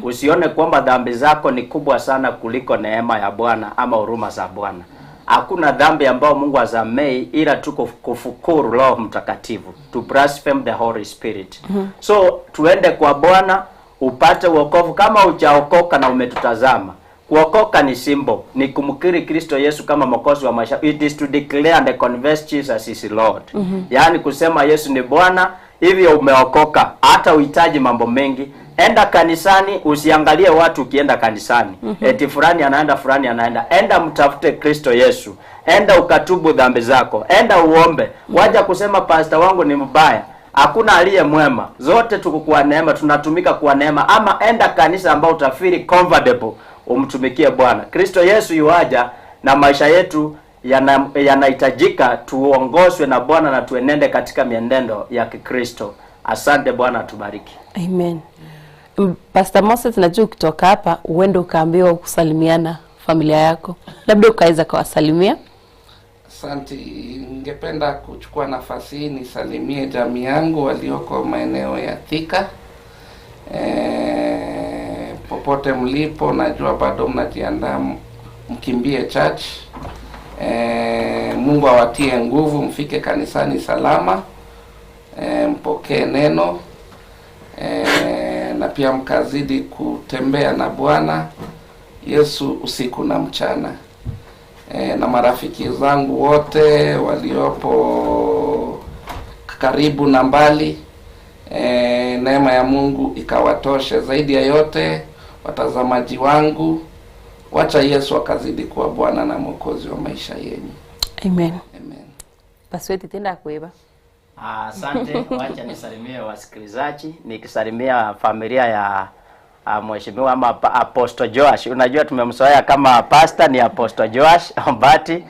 S2: Usione kwamba dhambi zako ni kubwa sana kuliko neema ya Bwana ama huruma za Bwana. Hakuna dhambi ambayo Mungu hasamei, ila tu kufukuru Roho Mtakatifu, to blaspheme the Holy Spirit. So tuende kwa Bwana upate wokovu. Kama hujaokoka na umetutazama, kuokoka ni simple, ni kumkiri Kristo Yesu kama mwokozi wa maisha. It is to declare and confess Jesus is Lord. Yaani kusema Yesu ni Bwana, hivyo umeokoka, hata uhitaji mambo mengi. Enda kanisani, usiangalie watu ukienda kanisani. Eti fulani anaenda, fulani anaenda. Enda mtafute Kristo Yesu. Enda ukatubu dhambi zako. Enda uombe. Waja kusema pastor wangu ni mbaya. Hakuna aliye mwema. Zote tuko kwa neema, tunatumika kwa neema. Ama enda kanisa ambao utafeel comfortable, umtumikie Bwana. Kristo Yesu yuaja na maisha yetu yanahitajika tuongozwe na Bwana na tuenende katika mienendo ya Kikristo. Asante, Bwana atubariki.
S1: Amen. Pastor Moses, najua ukitoka hapa uende ukaambiwa kusalimiana familia yako, labda ukaweza kuwasalimia.
S3: Asante. Ningependa kuchukua nafasi hii nisalimie jamii yangu walioko maeneo ya Thika. Popote mlipo, najua bado mnajiandaa mkimbie church. Mungu awatie nguvu, mfike kanisani salama, mpokee neno, na pia mkazidi kutembea na Bwana Yesu usiku na mchana. Na marafiki zangu wote waliopo karibu na mbali, neema ya Mungu ikawatoshe. Zaidi ya yote, watazamaji wangu, wacha Yesu akazidi kuwa Bwana na Mwokozi wa maisha yenu.
S1: Amen.
S3: Amen.
S1: Basweti tenda kuiba.
S2: Asante, wacha nisalimie wasikilizaji, nikisalimia familia ya mheshimiwa ama Apostle Joash. Unajua tumemzoea kama pastor ni Apostle Joash Ombati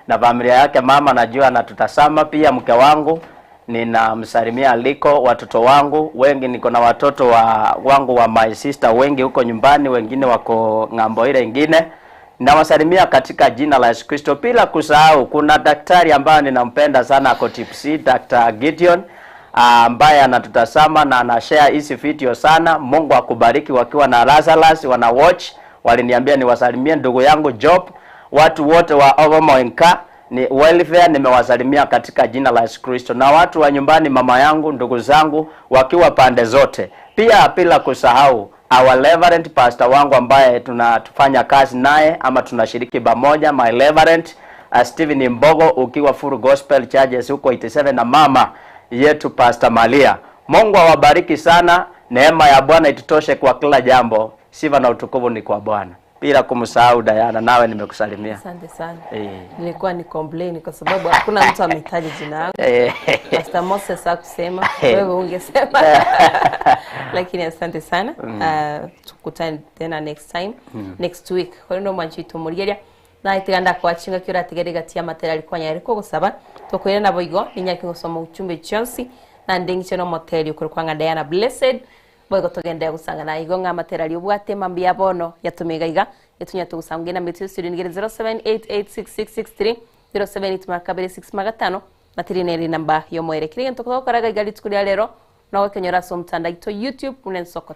S2: na familia yake, mama najua anatutazama pia, mke wangu ninamsalimia aliko, watoto wangu wengi, niko na watoto wangu wa my sister wengi huko nyumbani, wengine wako ng'ambo ile ingine. Nawasalimia katika jina la Yesu Kristo, bila kusahau kuna daktari ambaye ninampenda sana ako TPC, Dr. Gideon ambaye anatutazama na anashare hizi video sana. Mungu akubariki. Wakiwa na Lazarus wana watch, waliniambia niwasalimie ndugu yangu Job, watu wote wa Ovomoenka. Ni welfare, nimewasalimia katika jina la Yesu Kristo, na watu wa nyumbani, mama yangu, ndugu zangu wakiwa pande zote, pia bila kusahau our reverend pastor wangu ambaye tunafanya kazi naye ama tunashiriki pamoja, my reverend Stephen Mbogo ukiwa Full Gospel Churches huko 87 na mama yetu Pastor Malia. Mungu awabariki sana, neema ya Bwana itutoshe kwa kila jambo. Sifa na utukufu ni kwa Bwana. Bila kumsahau Diana, nawe nimekusalimia.
S1: Asante sana.
S2: Eh.
S1: Nilikuwa ni complain kwa sababu hakuna mtu amehitaji jina langu.
S2: Eh.
S1: Pastor Moses hakusema, wewe ungesema. Lakini asante sana. Tukutane tena next time, next week. Kwa hiyo mwanchito murigeria na itiganda kwachinga kira tigere gatia material kwa nyari ko gusaba tokwire nabo igo ninyaki gusoma uchumbe chonsi na ndingiche no moteli ukuri kwa Diana Blessed boigo tugende gusanga na igo nga material ubwate mambia bono yatumiga iga yetunya tugusange na mitu studio nigere 07886663 0786 na tirineri namba yo mwere kiringe tukokoraga igali tukuria lero no kenyora so mtanda ito YouTube unensoko.